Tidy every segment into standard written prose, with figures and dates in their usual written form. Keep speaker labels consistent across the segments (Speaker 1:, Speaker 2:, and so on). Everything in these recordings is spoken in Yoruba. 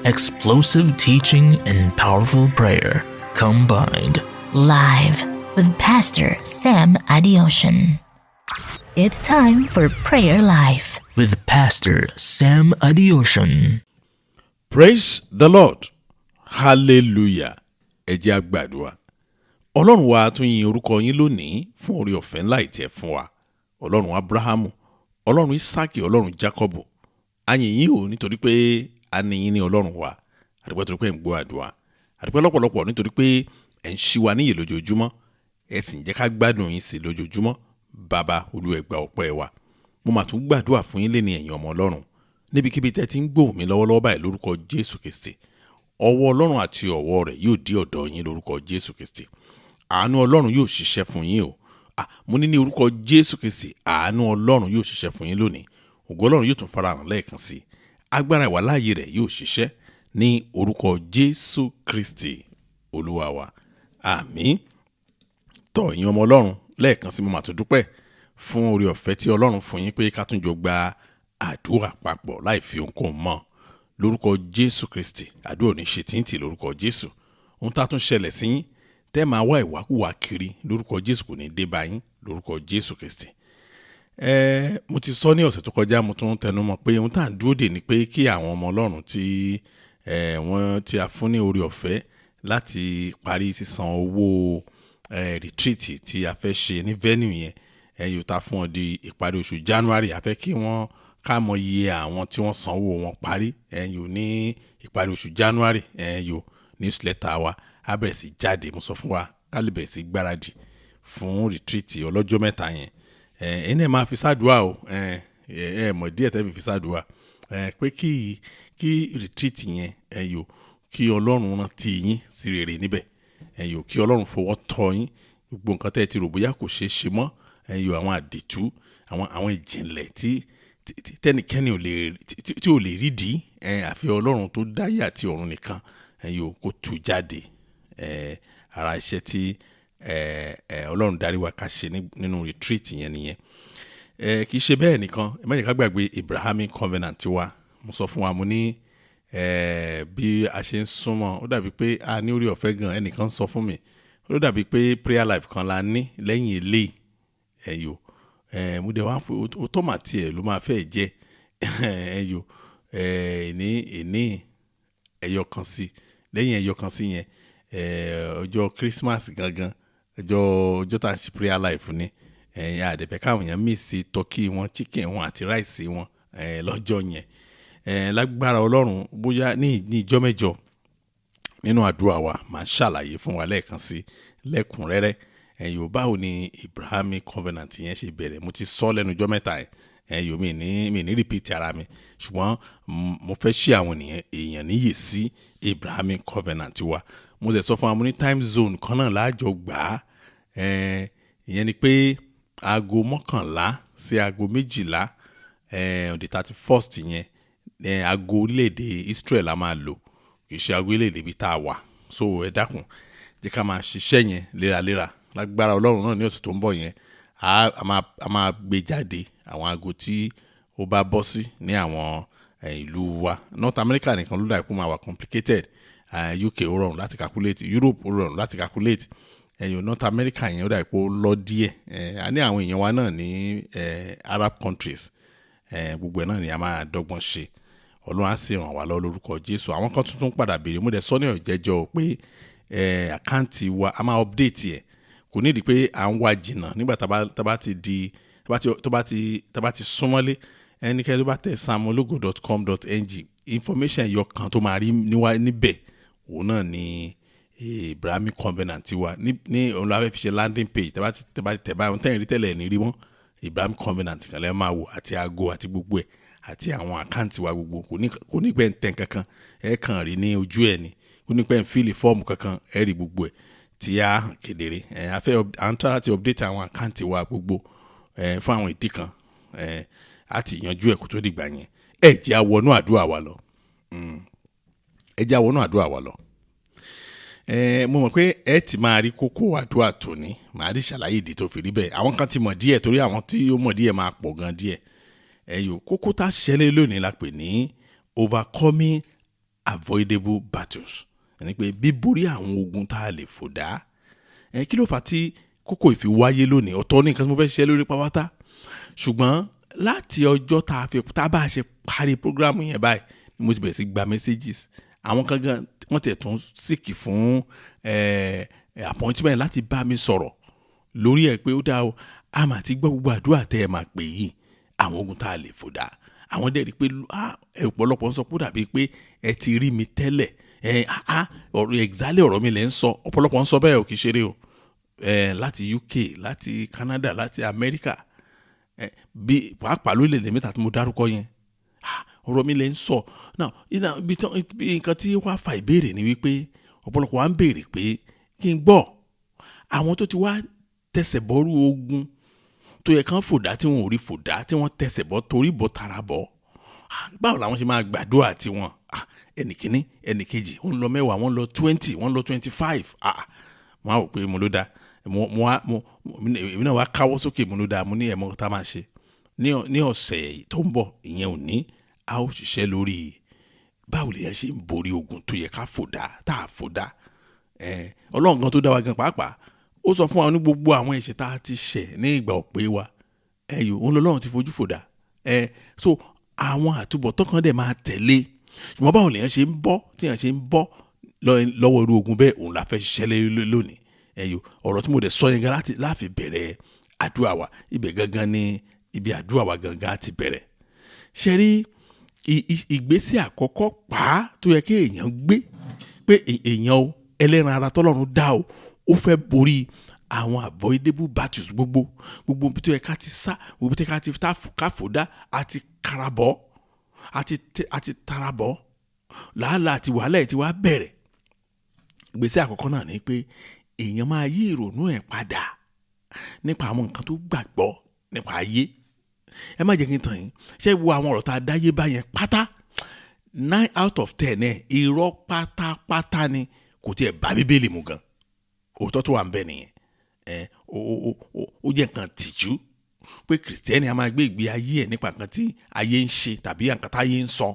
Speaker 1: Explosive teaching and powerful prayer combined.
Speaker 2: Live with Pastor Sam Adeosun. It's time for Prayer Life.
Speaker 1: With Pastor Sam Adeosun.
Speaker 3: Praise the Lord. Hallelujah. Ẹ jẹ́ á gbàdúrà. Ọlọ́run wa, tún yin orúkọ yín lónìí fún oore ọ̀fẹ́ ńlá ìtẹ́ fún wa. Ọlọ́run Abrahamu, Ọlọ́run Isaki, Ọlọ́run Jacobu. A yìn yín o nítorí pé a ní yín ní Ọlọ́run wa. A dúpẹ́ torí pé ẹ̀ ń gbọ́ àdúrà. A dúpẹ́ lọ́pọ̀lọpọ̀ nítorí pé ẹ̀ ń ṣí wa níyè lójoojúmọ́. Ẹ sì ń jẹ́ ká gbádùn yín sí lójoojúmọ́. Bàbá, Olúwa, gba ọpẹ́ wa. Mo mà tún gbàdúrà fún yín léni, ẹ̀yin ọmọ Ọlọ́run. Níbikíbi tẹ́ ti ń gbóhùn mi lọ́wọ́lọ́wọ́ báyìí, lórúkọ Jésù Kristi, ọwọ́ Ọlọ́run àti ọwọ́ rẹ̀ yóò dé ọ̀dọ̀ yín lórúkọ Jésù Kristi. Àánú Ọlọ́run yóò ṣiṣẹ́ fún yín o. Ah, mo ní ní orúkọ Jésù Kristi, àánú Ọlọ́run yóò ṣiṣẹ́ fún yín lónìí. Ògo Ọlọ́run yóò tún farahàn lẹ́ẹ̀kan sí i. Agbára ìwàláàyè rẹ̀ yóò ṣiṣẹ́ ní orúkọ Jésù Kristi Olúwa wa. Àmín. Tọ́, ẹ̀yin ọmọ Ọlọ́run, lẹ́ẹ̀kan sí, mo mà tún dúpẹ́ fún oore ọ̀fẹ́ tí Ọlọ́run fún yín pé ká tún jọ gba àdúrà papọ̀ láì fi ohunkóhun mọ́. Lórúkọ Jésù Kristi, àdúrà ò ní ṣe tíǹtì lórúkọ Jésù. Ohun tá a tún ṣẹlẹ̀ sí yín tẹ́ máa wá ìwákùwà kiri lórúkọ Jésù kò ní dé bá yín lórúkọ Jésù Kristi. Mo ti sọ ní ọ̀sẹ̀ tó kọjá, mo tún tẹnu mọ́ pé ohun tá à ń dúró dè ni pé kí àwọn ọmọ Ọlọ́run tí wọ́n tí a fún ní oore ọ̀fẹ́ láti parí sísan owó retreat tí a fẹ́ ṣe ní venue yẹn, yóò ta fún ọ di ìparí oṣù January. A fẹ́ kí wọ́n ká mọ iye àwọn tí wọ́n san owó wọn parí yóò ní ìparí oṣù January. Yóò newsletter wa á bẹ̀rẹ̀ sí jáde. Mo sọ fún wa ká lè bẹ̀rẹ̀ sí gbáradì fún retreat ọlọ́jọ́ 3 yẹn. Ẹ̀yin náà máa fi sádùá o. Ẹ ẹ mọ̀ díẹ̀ tẹ́ fi sádùá pé kí retreat yẹn yóò kí Ọlọ́run rántí yín sí rere níbẹ̀, yóò kí Ọlọ́run fọwọ́ tọ́ yín. Gbogbo nǹkan tẹ́ ẹ ti rò bóyá kò ṣeé ṣe mọ́, yóò àwọn àdìtú, àwọn ìjìnlẹ̀ tí tẹ́nikẹ́ni ò lè tí ò lè rí dì àfi Ọlọ́run tó dáyé àti ọ̀run nìkan, yóò kó tú jáde. Ara iṣẹ́ tí Ọlọ́run darí wa ká ṣe nínú retreat yẹn nìyẹn. Kì í ṣe bẹ́ẹ̀ nìkan. Ẹ má jẹ́ ká gbàgbé Abrahamic Covenant wa. Mo sọ fún wa, mo ní bí a ṣe ń súnmọ́, ó dàbí pé a ní orí ọ̀fẹ́ gan. Ẹnìkan sọ fún mi, ó dàbí pé prayer life kan la ní lẹ́yìn eléyìí. Yò mo dẹ̀ wá ó tó mà tiẹ̀ ló máa fẹ́ jẹ́. Yò ní ẹyọ kan sí, lẹ́yìn ẹyọ kan sí yẹn, ọjọ́ Christmas gangan, ọjọ́ tá a ṣe prayer life ni. Àdẹ̀fẹ̀ káwọn èèyàn miss turkey wọn, chicken wọn àti rice wọn lọ́jọ́ yẹn. Lágbára Ọlọ́run, bóyá ní ìjọ́ 8 nínú àdúrà wa, màá ṣàlàyé fún wa lẹ́ẹ̀kan sí lẹ́kùnrẹ́rẹ́ yóò báwo ni Abrahamic Covenant yẹn ṣe bẹ̀rẹ̀. Mo ti sọ lẹ́nu ọjọ́ 3 yóò mi ní repeat ara mi, ṣùgbọ́n mo fẹ́ ṣí àwọn èèyàn níyè sí Abrahamic Covenant wa. Mo lè sọ fún wa, mo ní time zone kan náà láàjọ gbà á. Ìyẹn ni pé aago 11 sí aago 12 on the 31st yẹn, aago orílẹ̀-èdè Israel la máa lò, kì í ṣe aago orílẹ̀-èdè ibi tá a wà. So ẹ dákun, jẹ́ ká máa ṣiṣẹ́ yẹn léraléra. Lágbára Ọlọ́run náà, ní ọ̀sẹ̀ tó ń bọ̀ yẹn, a máa gbé jáde àwọn aago tí ó bá bọ́ sí ní àwọn ìlú wa. North America nìkan ló dà kó máa wà complicated. UK ó rọrùn láti calculate, Europe ó rọrùn láti calculate. Ẹ̀yìn North America yẹn, ó dà pé ó lọ díẹ̀. A ní àwọn èèyàn wa náà ní Arab countries. Gbogbo ẹ̀ náà ni a máa dọ́gbọ́n ṣe. Ọlọ́run á sì ràn wá lọ lórúkọ Jésù. Àwọn kan tuntun padà béèrè. Mo dẹ̀ sọ ní ọ̀jẹ̀jọ́ pé account wa, a máa update ẹ̀. Kò nídìí pé à ń wá jìnnà nígbà tá bá ti di tá bá ti súnmọ́lé. Ẹnikẹ́ni tó bá tẹ̀ samologo.com.ng, information ẹyọ kan tó máa rí níbẹ̀, òun náà ni Abrahamic Covenant wa. Ní òun la fẹ́ fi ṣe landing page. Tẹ́ bá ti tẹ̀ báyìí, ohun tẹ́yìn rí tẹ́lẹ̀ ní rí mọ́. Abrahamic Covenant kan lẹ́ máa wò, àti aago àti gbogbo ẹ̀ àti àwọn account wa gbogbo. Kò ní pẹ́ ń tẹ̀ kankan, ẹ kàn rí ní ojú ẹ̀ ni. Kò ní pẹ́ ń fill form kankan, ẹ rí gbogbo ẹ̀ tí a hàn kedere. A fẹ́ à ń try láti update àwọn account wa gbogbo fún àwọn ìdí kan. A ti yanjú ẹ̀ kó tó dìgbà yẹn. Ẹ jẹ́ a wọnú àdúrà wa lọ. Ẹ jẹ́ a wọnú àdúrà wa lọ. Mo mọ̀ pé ẹ ti máa rí kókó àdúrà tòní. Màá rí ṣàlàyé ìdí tó fi rí bẹ́ẹ̀. Àwọn kan ti mọ̀ díẹ̀, torí àwọn tí ó mọ̀ díẹ̀ máa pọ̀ gan díẹ̀. Ẹ yòó, kókó tá a ṣẹlẹ̀ lónìí la pè ní overcoming Avoidable battles, ẹni pé bíborí àwọn ogun tá a lè fò dá. Ẹ kí ló fà á tí kókó ìfi wáyé lónìí? Ọ̀tọ̀ ní nǹkan tí mo fẹ́ ṣiṣẹ́ lórí pátá, ṣùgbọ́n láti ọjọ́ tá a fi tá a bá ṣe parí program yẹn báyìí ni mo ti bẹ̀rẹ̀ sí gba messages. Àwọn kan gan wọ́n tiẹ̀ tún seek fún appointment láti bá mi sọ̀rọ̀ lórí ẹ̀ pé ó dáa o, a máa ti gbọ́ gbogbo àdúrà tẹ́ ẹ máa pè yìí, àwọn ogun tá a lè fò dá. Àwọn dẹ̀ rí i pé ọ̀pọ̀lọpọ̀ ń sọ pé ó dàbí pé ẹ ti rí mi tẹ́lẹ̀, ọ̀rọ̀ exactly ọ̀rọ̀ mi lẹ̀ ń sọ. Ọ̀pọ̀lọpọ̀ ń sọ bẹ́ẹ̀, ò kì í ṣeré o, láti UK, láti Canada, láti America, bí pàápàá lórílẹ̀‐èdè mẹ́ta tí mo dárúkọ yẹn, ọ̀rọ̀ mi lẹ̀ ń sọ. Now, ibi nǹkan tí wàá fa ìbéèrè ni wípé ọ̀pọ̀lọpọ̀ wa ń béèrè pé kí n gbọ́ àwọn tó ti wá tẹsẹ̀ bọ́rú ogun tó yẹ kán fòdá tí wọn ò rí fòdá, tí wọ́n tẹsẹ̀ bọ́ torí bọ́ tara bọ́, báwo làwọn ṣe máa gbàdúrà tiwọn? Ẹnìkíní, ẹnìkejì, wọ́n lọ 10, wọ́n lọ 20, wọ́n lọ 25. Mo á wò pé mo ló dá mo mo èmi náà wá káwọ́ sókè. Mo ló dá mo ní ẹ̀mọ́ tá a máa ṣe ní ọ̀sẹ̀ tó ń bọ̀, ìyẹn ò ní a ó ṣiṣẹ́ lórí báwo lèèyàn ṣe ń borí ogun tó yẹ ká fòdá tá a fòdá. Ọlọ́run gan tó dá wa gan pàápàá, ó sọ fún wa ní gbogbo àwọn ẹ̀ṣẹ̀ tá a ti ṣẹ̀ ní ìgbà òpè wa, ẹ̀yọ́ òun lọ́lọ́run ti fojú fòdá ẹ̀. So àwọn àtúbọ̀tán kan dẹ̀ máa tẹ̀lé, ṣùgbọ́n báwo lèèyàn ṣe ń bọ́, tí èèyàn ṣe ń bọ́ lọ́wọ́ irú ogun bẹ́ẹ̀, òun la fẹ́ ṣiṣẹ́ lé lónìí. Ẹ̀yọ́ ọ̀rọ̀ tí mo dẹ̀ sọ yẹn gan láti láfi bẹ̀rẹ̀ àdúrà wa, ibẹ̀ gangan ni ibi àdúrà wa gangan ti bẹ̀rẹ̀. Ṣe rí ìgbésẹ̀ àkọ́kọ́ pa tó yẹ kí èèyàn gbé pé èèyàn o, ẹlẹ́ran ara tọ́lọ́run dá o, ó fẹ́ borí àwọn avoidable battles gbogbo, gbogbo ibi tó yẹ ká ti sá, gbogbo ibi tó yẹ ká ti ká fòdá àti karabọ́ àti tarabọ́, làálàá àti wàhálà ẹ̀ ti wá bẹ̀rẹ̀. Ìgbésẹ̀ àkọ́kọ́ náà ni pé èèyàn máa yí ìrònú ẹ̀ padà nípa àwọn nǹkan tó gbàgbọ́ nípa ayé. Ẹ má jẹ́ kí n tàn yín. Ṣé wo àwọn ọ̀rọ̀ tá a dáyé báyẹn pátá, 9 out of 10 ẹ̀ irọ́ pátápátá ni, kò tiẹ̀ bá Bíbélì mu gan. Òótọ́ tó wà ń bẹ nìyẹn. Ẹ ó ó ó ó jẹ́ nǹkan tìjú pé Kìrìsìtẹ́nì a máa gbé ìgbé ayé ẹ̀ nípa nǹkan tí ayé ń ṣe tàbí nǹkan tí ayé ń sọ.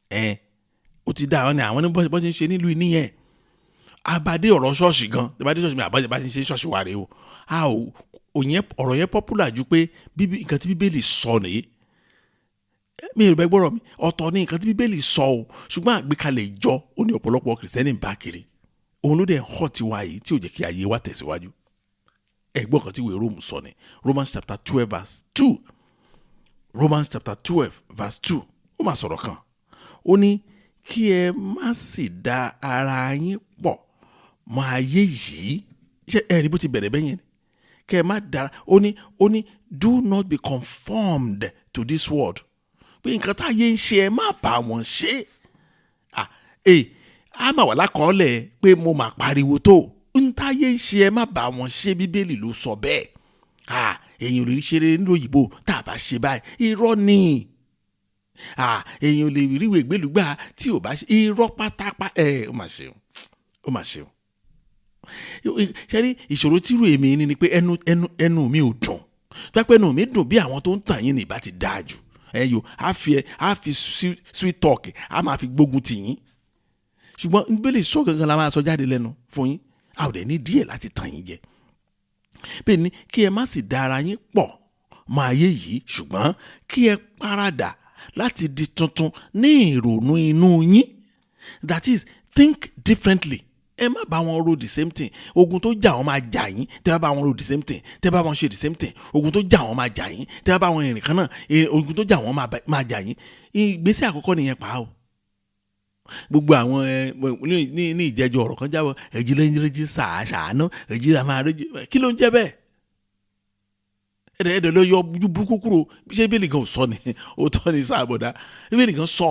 Speaker 3: Ẹ ó ti dá àwọn ní àwọn ní bọ́ ṣe ń ṣe nílùú nìyẹn. Abadé ọ̀rọ̀ ṣọ́ọ̀ṣì gan, abadé ṣọ́ọ̀ṣì mi, àbájá bá ti ń ṣe ṣọ́ọ̀ṣì wa rèé o. A ò òyìn ọ̀rọ̀ yẹn popular ju pé nǹkan tí Bíbélì sọ nìyí. Mi ò bẹ gbọ́rọ̀ mi. Ọ̀tọ̀ ní nǹkan tí Bíbélì sọ o, ṣùgbọ́n àgbékalẹ̀ ìjọ ó ní ọ̀pọ̀lọpọ̀ Kìrìsìtẹ́nì ń bá kiri, òun ló dẹ̀ hàn tiwa yìí tí ò jẹ́ kí ayé wa tẹ̀síwájú. Ẹ̀gbọ́n kan tí ìwé Róòmù sọ ni, Romans chapter 12 verse 2. Romans chapter 12 verse 2, ó máa sọ̀rọ̀ kan. Ó ní kí ẹ má sì da ara yín pọ̀ mọ́ ayé yìí. Ṣé ẹ rí bó ti bẹ̀rẹ̀ bẹ́yẹn ni? Kẹ́ ẹ má dára. Ó ní do not be conformed to this world, pé nǹkan tá ayé ń ṣe, ẹ má bá wọn ṣe. Ah, ẹ á mà wà lákọọ́lẹ̀ pé mo máa pariwo tó ń táyé ń ṣe, ẹ má bá wọn ṣe. Bíbélì ló sọ bẹ́ẹ̀. Ah, èèyàn ò lè ṣe rere nílùú òyìnbó tá a bá ṣe báyìí, irọ́ ni. Ah, èèyàn ò lè ríwèé gbélùgbà tí ò bá ṣe, irọ́ pátápá. Ẹ ó mà ṣeun, ó mà ṣeun. Ṣe rí ìṣòro tírú èmi ni pé ẹnu mi ò dùn. Tó pé ẹnu mi dùn bí àwọn tó ń tàn yín ní ìbá ti dáa jù. Ẹ yo á fi sweet talk, á máa fi gbógun tì yín, ṣùgbọ́n Bíbélì sọ gangan la máa sọ jáde lẹ́nu fún yín. A ò dẹ̀ ní díẹ̀ láti tàn yín jẹ. Bẹ́ẹ̀ ni kí ẹ má sì da ara yín pọ̀ mọ́ ayé yìí, ṣùgbọ́n kí ẹ paradà láti di tuntun ní ìrònú inú yín. That is, think differently. Ẹ má bá wọn ro the same thing. Ogun tó jà wọn máa jà yín tẹ́ bá bá wọn ro the same thing, tẹ́ bá wọn ṣe the same thing. Ogun tó jà wọn máa jà yín tẹ́ bá bá wọn rìnrìn kan náà. Ogun tó jà wọn máa jà yín. Ìgbésẹ̀ àkọ́kọ́ nìyẹn pa o. Gbogbo àwọn ẹ ní ìjẹjọ, ọ̀rọ̀ kan jábọ̀, ẹ̀jí lẹ́yìnrẹ́jì sàánú, ẹ̀jí la máa rẹ́jì. Kí ló ń jẹ́ bẹ́ẹ̀? Ẹ̀dẹ̀ ẹ̀dẹ̀ ló yọ ojú burúkú kúrò. Ṣé Bíbélì gan sọ ni? Òótọ́ ni sáàbọ̀dá, Bíbélì gan sọ.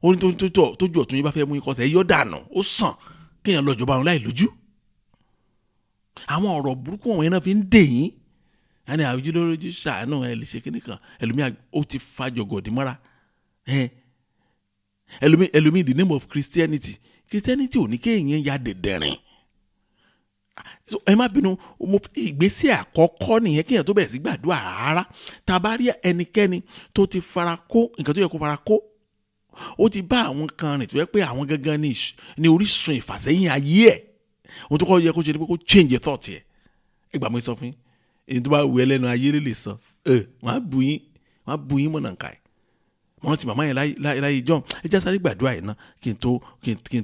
Speaker 3: Ó ní tójú ọ̀tún yín bá fẹ́ mú ikọ̀ sẹ́, yọ dànù. Ó sàn kéèyàn lọ jọba àwọn láì lójú. Àwọn ọ̀rọ̀ burúkú wọ̀nyẹn náà fi ń dè yín. Ẹni àwùjọ lójú sàánú ẹ lè ṣe kíní kan. Ẹlòmíà ó ti fa jọgọdì mọ́ra. Ẹlòmíì, the name of Christianity, Christianity ò ní kéèyàn ya dẹ̀dẹ̀rìn. So ẹ má bínú mo. Ìgbésẹ̀ àkọ́kọ́ nìyẹn kéèyàn tó bẹ̀rẹ̀ sí gbàdúrà rárá. Tá a bá rí ẹnikẹ́ni tó ti fara kó nǹkan tó yẹ kó fara kó. Ó ti bá àwọn kan rìn tó yẹ pé àwọn gangan ní orísun ìfàsẹ́yìn ayé ẹ̀. Ohun tó kọ́ yẹ kó ṣe ni pé kó change thought yẹ. Ìgbà mo sọ fún yín, èyí tó bá wù ẹ́ lẹ́nu ayé lè sọ, ẹ wọ́n á bu yín, wọ́n á bu yín mọ̀nà nǹka ẹ̀. Mo rántí màmá yẹn láyé John. Ẹ já sáré gbàdúrà yẹn náà kí n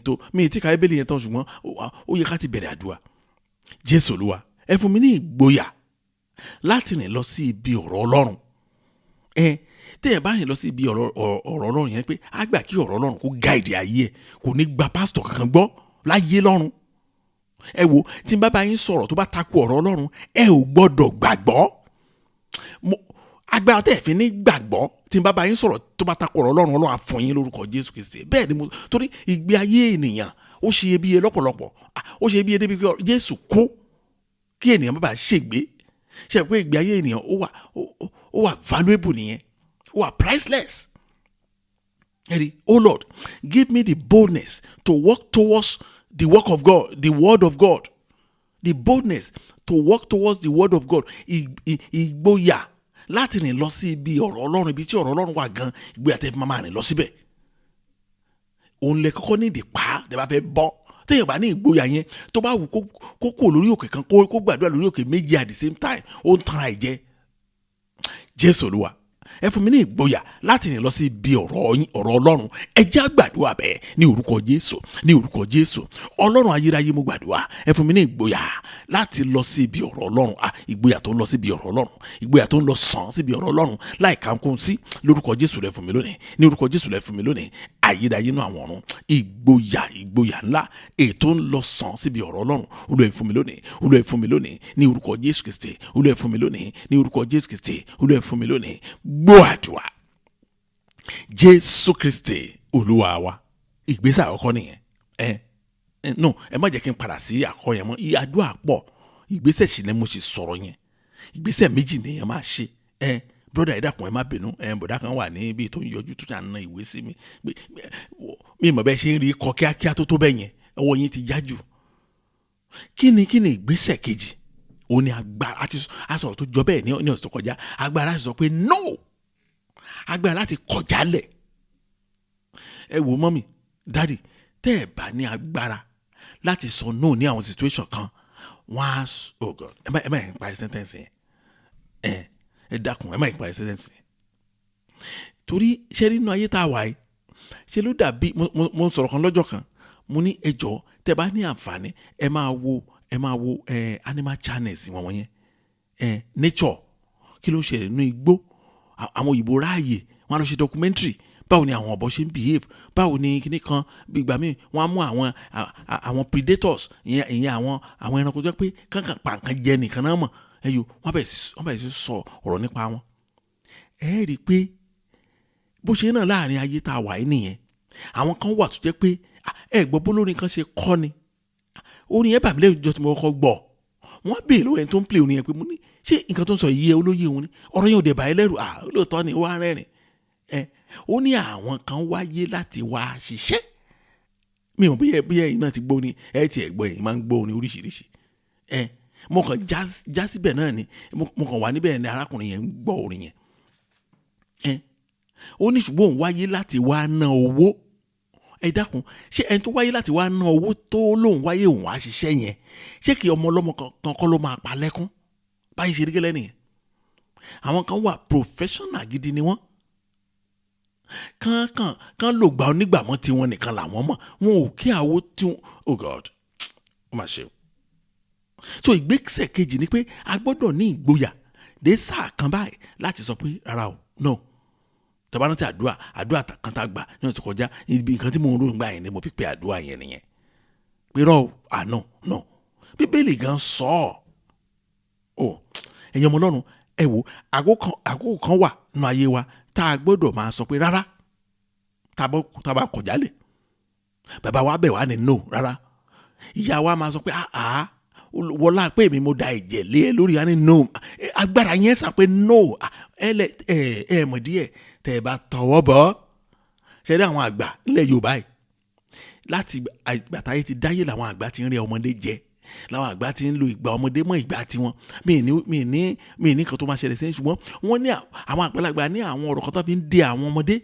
Speaker 3: tó mi ti ka Bíbélì yẹn tán, ṣùgbọ́n ó yẹ ká ti bẹ̀rẹ̀ àdúrà. Jésù Olúwa, ẹ fún mi ní ìgboyà láti rìn lọ sí ibi ọ̀rọ̀ Ọlọ́run. Ẹ téèyàn bá rìn lọ sí ibi ọ̀rọ̀ Ọlọ́run yẹn pé á gbà kí ọ̀rọ̀ Ọlọ́run kó guide ayé ẹ̀, kò ní gba pásítọ̀ kankan gbọ́ láyé lọ́run. Ẹ wo, tí n bá bá yín sọ̀rọ̀ tó bá takò ọ̀rọ̀ Ọlọ́run, ẹ ò gbọ́dọ̀ gbàgbọ́. Agbára tẹ́ ẹ̀ fi ní gbàgbọ́ tí n bá bá yín sọ̀rọ̀ tó bá takò ọ̀rọ̀ Ọlọ́run, Ọlọ́run á fún yín lórúkọ Jésù Kristi. Bẹ́ẹ̀ ni mo torí ìgbé ayé ènìyàn, ó ṣe iyebíye lọ́pọ̀lọpọ̀. Ó ṣe iyebíye débi pé Jésù kú kí ènìyàn má bàa ṣègbé. Ṣe pé ìgbé ayé ènìyàn ó wà valuable nìyẹn, ó wà priceless. Ẹ̀rí, oh Lord, give me the boldness to work towards the work of God, the word of God, the boldness to work towards the word of God. Ìgboyà láti rìn lọ sí ibi ọ̀rọ̀ Ọlọ́run, ibi tí ọ̀rọ̀ Ọlọ́run wà gan. Ìgboyà tẹ́ fi máa rìn lọ síbẹ̀, òun lè kọ́kọ́ ní ìdí pa tẹ́ bá fẹ́ bọ́. Téèyàn bá ní ìgboyà yẹn, tó bá wù kó kó lórí òkè kan, kó gbàdúrà lórí òkè méjì at the same time, ó ń tanra ẹ̀ jẹ. Jésù Olúwa, ẹ fún mi ní ìgboyà láti rìn lọ sí ibi ọ̀rọ̀ yín, ọ̀rọ̀ Ọlọ́run. Ẹ jẹ́ á gbàdúrà bẹ́ẹ̀ ní orúkọ Jésù, ní orúkọ Jésù. Ọlọ́run ayérayé, mo gbàdúrà, ẹ fún mi ní ìgboyà láti lọ sí ibi ọ̀rọ̀ Ọlọ́run. Ah, ìgboyà tó ń lọ sí ibi ọ̀rọ̀ Ọlọ́run, ìgboyà tó ń lọ sàn síbi ọ̀rọ̀ Ọlọ́run láì kankun sí, lórúkọ Jésù rẹ fún mi lónìí, ní orúkọ Jésù rẹ fún mi lónìí. Ayérayé inú àwọn ọ̀run, ìgboyà, ìgboyà ńlá ètò ń lọ sàn síbi ọ̀rọ̀ Ọlọ́run, Olúwa, ẹ fún mi lónìí, Olúwa, ẹ fún mi lónìí, ní orúkọ Jésù Kristi. Olúwa, ẹ fún mi lónìí, ní orúkọ Jésù Kristi. Olúwa, ẹ fún mi lónìí. Gbọ́ àdúrà, Jésù Kristi Olúwa wa. Ìgbésẹ̀ àkọ́kọ́ nìyẹn. Ẹ no, ẹ má jẹ́ kí n padà sí àkọ́kọ́ yẹn mọ́. Iye àdúrà pọ̀, ìgbésẹ̀ sì ni mo sì sọ̀rọ̀ yẹn. Ìgbésẹ̀ méjì nìyẹn máa ṣe. Ẹ brother, ẹ dákun, ẹ má bínú. Ẹ bọ̀dá kan wà níbi tó ń yọjú tó ṣàn na ìwé sí mi pé mi mọ̀ bẹ́ẹ̀ ṣe ń rí kọ kíákíá tó bẹ́ẹ̀ yẹn, ọwọ́ yín ti yá jù. Kí ni ìgbésẹ̀ kejì? Ó ní agbára àti asọ̀rọ̀ tó jọ bẹ́ẹ̀ ní ọ̀sẹ̀ tó kọjá. Agbára láti sọ pé no, agbára láti kọjá lẹ̀. Ẹ wò, mummy, daddy, tẹ́ ẹ bá ní agbára láti sọ no ní àwọn situation kan, wọ́n á, oh God, ẹ má yẹn parí sentence yẹn. Ẹ dákun, ẹ má yẹn parí sentence yẹn, torí ṣé nínú ayé tá a wà yìí, ṣe ló dàbí mo sọ̀rọ̀ kan lọ́jọ́ kan. Mo ní, ẹ jọ̀ọ́, tẹ́ bá ní àǹfààní, ẹ máa wo animal channels wọn wọ̀nyẹn, nature, kí ló ń ṣẹlẹ̀ nínú igbó. Àwọn òyìnbó ráàyè wọn á lọ ṣe documentary, báwo ni àwọn ọ̀bọ ṣe ń behave, báwo ni kíní kan. Ìgbà míì, wọ́n á mú àwọn predators, ìyẹn àwọn ẹranko tó jẹ́ pé kankan pa nǹkan jẹ nìkan náà mọ̀ ẹyọ, wọ́n bẹ̀rẹ̀ sí sọ ọ̀rọ̀ nípa wọn. Ẹ rí i pé bó ṣe náà láàrin ayé tá a wà yìí nìyẹn. Àwọn kan wà tó jẹ́ pé, ẹ gbọ́ bólórin kan ṣe kọ́ ni. Orin yẹn bà mí lẹ́rù jọ tí mo kọ́kọ́ gbọ́. Wọ́n béèrè lọ́wọ́ ẹni tó ń play orin yẹn pé, mo ní, ṣé nǹkan tó ń sọ yìí ẹ olóyè òun ni? Ọ̀rọ̀ yẹn ò dẹ̀ bá ẹ lẹ́rù? Ah, lóòótọ́ ni. Ó wá rẹ́rìn ẹ. Ó ní àwọn kan wáyé láti wá ṣiṣẹ́. Mi ò bóyá ẹ̀yin náà ti gbọ́ ni, ẹ ti ẹ̀ gbọ́, ẹ̀yin máa ń gbọ́ orin oríṣiríṣi. Ẹ mo kàn já síbẹ̀ náà ni, mo kàn wà níbẹ̀ ni arákùnrin yẹn ń gbọ́ orin yẹn. Ẹ ó ní ṣùgbọ́n òun wáyé láti wá ná owó. Ẹ dákun, ṣé ẹni tó wáyé láti wá ná owó, tó lóun wáyé òun wá ṣiṣẹ́ yẹn, ṣé kí ọmọ ọlọ́mọ kan kọ́ ló máa pa lẹ́kún? Báyìí ṣe rí gẹ́lẹ́ nìyẹn. Àwọn kan wà, professional gidi ni wọ́n. Kán kàn kán lò gbà onígbàmọ́ tiwọn nìkan làwọn mọ̀, wọn ò kí àwo tí wọn. Oh God, ó mà ṣe o. So ìgbésẹ̀ kejì ni pé a gbọ́dọ̀ ní ìgboyà dé sáà kan báyìí láti sọ pé rárá o, no. Tọ́ba rántí àdúrà kan tá a gbà ní ọ̀sẹ̀ kọjá, ibi nǹkan tí mo ń rò nígbà yẹn ni mo fi pe àdúrà yẹn nìyẹn, pé rọ ah, no, no, Bíbélì gan sọ ọ́ o. Ẹ̀yin ọmọ Ọlọ́run, ẹ wo, àkókò kan wà nínú ayé wa tá a gbọ́dọ̀ máa sọ pé rárá. Tá a bá kọjá lẹ̀, bàbá wa bẹ̀ wá ní no, rárá. Ìyá wa máa sọ pé, ah, wọlá pé èmi mo da ẹ̀jẹ̀ lé ẹ lórí wa ní no. Agbára yẹn sà pé no. Ẹ lẹ ẹ ẹ mọ̀ díẹ̀ tẹ́ ẹ bá tọwọ́ bọ̀. Ṣe rí àwọn àgbà nílẹ̀ Yorùbá yìí, láti ìgbà táyé ti dáyé làwọn àgbà ti ń rí ọmọdé jẹ, làwọn àgbà ti ń lo ìgbà ọmọdé mọ́ ìgbà tiwọn. Mi ní nǹkan tó máa ṣẹlẹ̀ sẹ́yìn, ṣùgbọ́n wọ́n ní àwọn àgbàlagbà ní àwọn ọ̀rọ̀ kan tó fi ń dé àwọn ọmọdé.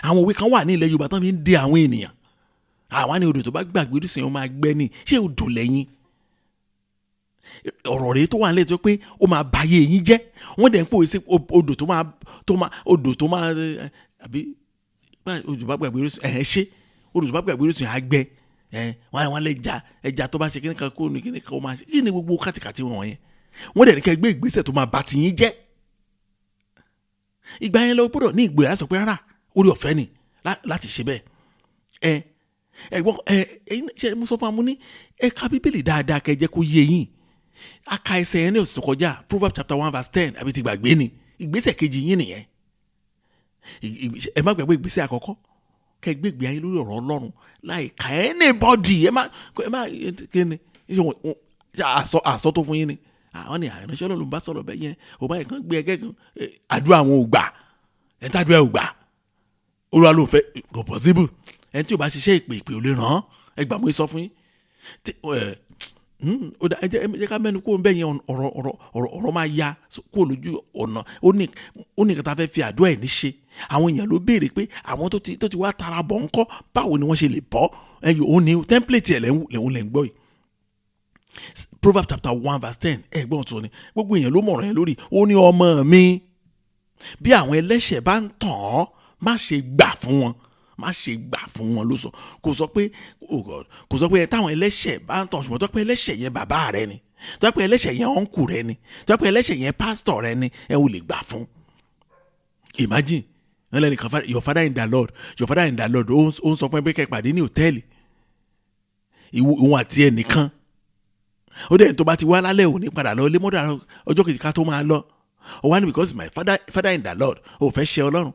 Speaker 3: Àwọn òwe kan wà ní ilẹ̀ Yorùbá tán fi ń de àwọn ènìyàn. Àwa ní odò tó bá gbàgbé orísun yẹn ó máa gbẹ ni. Ṣé odò lẹ́yìn? Ọ̀rọ̀ rèé tó wà nílẹ̀ tó pé ó máa ba ayé yín jẹ́. Wọ́n dẹ̀ ń pòwe sí odò tó máa tó máa odò tó máa àbí odò bá gbàgbé orísun ẹ̀ ṣe odò tó bá gbàgbé orísun yẹn á gbẹ. Wọ́n lè ja ẹja tó bá ṣe kíní kan kó ní kíní kan ó máa ṣe kí ni gbogbo kàtìkàtì wọn yẹn. Wọ́n dẹ̀ ní kẹ́ gbé ìgbésẹ̀ tó máa ba tiyín jẹ́. Ìgbà yẹn lọ gbọ́dọ̀ ní ìgboyà sọ pé rárá, orí ọ̀fẹ́ ni láti ṣe bẹ́ẹ̀. Ẹ̀gbọ́n ẹ ṣe mo sọ fún amú ní ẹ ka Bíbélì dáadáa kẹ́ jẹ́ kó yé yín. A ka ẹsẹ̀ yẹn ní ọ̀sẹ̀ tó kọjá, Proverbs chapter 1 verse 10, àbí ti gbàgbé ni. Ìgbésẹ̀ kejì yín nìyẹn. Ẹ má gbàgbé ìgbésẹ̀ àkọ́kọ́, kẹ́ gbé ìgbé ayé lórí ọ̀rọ̀ Ọlọ́run láì ka anybody. Ẹ má kíni àsọ tó fún yín ni. Àwọn ni àìránṣẹ́ Ọlọ́run bá sọ̀rọ̀ bẹ́ẹ̀ yẹn, ò bá yẹn kàn gbé ẹgẹ́ kan, àdúrà wọn ò gbà. Ẹ̀ ń tàdúrà ò gbà. Olúwa ló fẹ́, kò possible. Ẹni tí o bá ṣiṣẹ́ ìpè ò lè ràn án. Ẹ gbà mọ́ sọ fún yín. Ẹ jẹ́ ká mẹ́nu kó ń bẹ́ yẹn, ọ̀rọ̀ máa ya kó lójú ọ̀nà. Ó ní nǹkan tá a fẹ́ fi àdúrà ẹ̀ ní ṣe. Àwọn èèyàn ló béèrè pé àwọn tó ti wá tara bọ̀ ńkọ́, báwo ni wọ́n ṣe lè bọ́? Ẹyọ òun ni template ẹ̀ lẹ́hùn lẹ́ ń gbọ́ yìí. Proverbs chapter 1 verse 10, ẹ̀gbọ́n tó ni gbogbo èèyàn ló mọ̀rọ̀ yẹn lórí. Ó ní ọmọ mi, bí àwọn ẹlẹ́ṣẹ̀ bá ń tàn ọ́, má ṣe gbà fún wọn. Má ṣe gbà fún wọn ló sọ. Kò sọ pé, oh God, kò sọ pé táwọn ẹlẹ́ṣẹ̀ bá ń tàn, ṣùgbọ́n tó pé ẹlẹ́ṣẹ̀ yẹn bàbá rẹ ni, tó pé ẹlẹ́ṣẹ̀ yẹn ọ̀nkù rẹ ni, tó pé ẹlẹ́ṣẹ̀ yẹn pásítọ̀ rẹ ni, ẹ ò lè gbà fún. Imagine, your father in the Lord, your father in the Lord, ó ń sọ fún ẹ pé kẹ́ pàdé ní hòtẹ́ẹ̀lì, ìwọ̀n àti ẹnìkan. Ó dẹ̀ tó bá ti wá lálẹ́ òní padà lọ lé mọ́dà ọjọ́ kejì ká tó máa lọ. Ó wá ní because my father in the Lord, ó fẹ́ ṣe Ọlọ́run.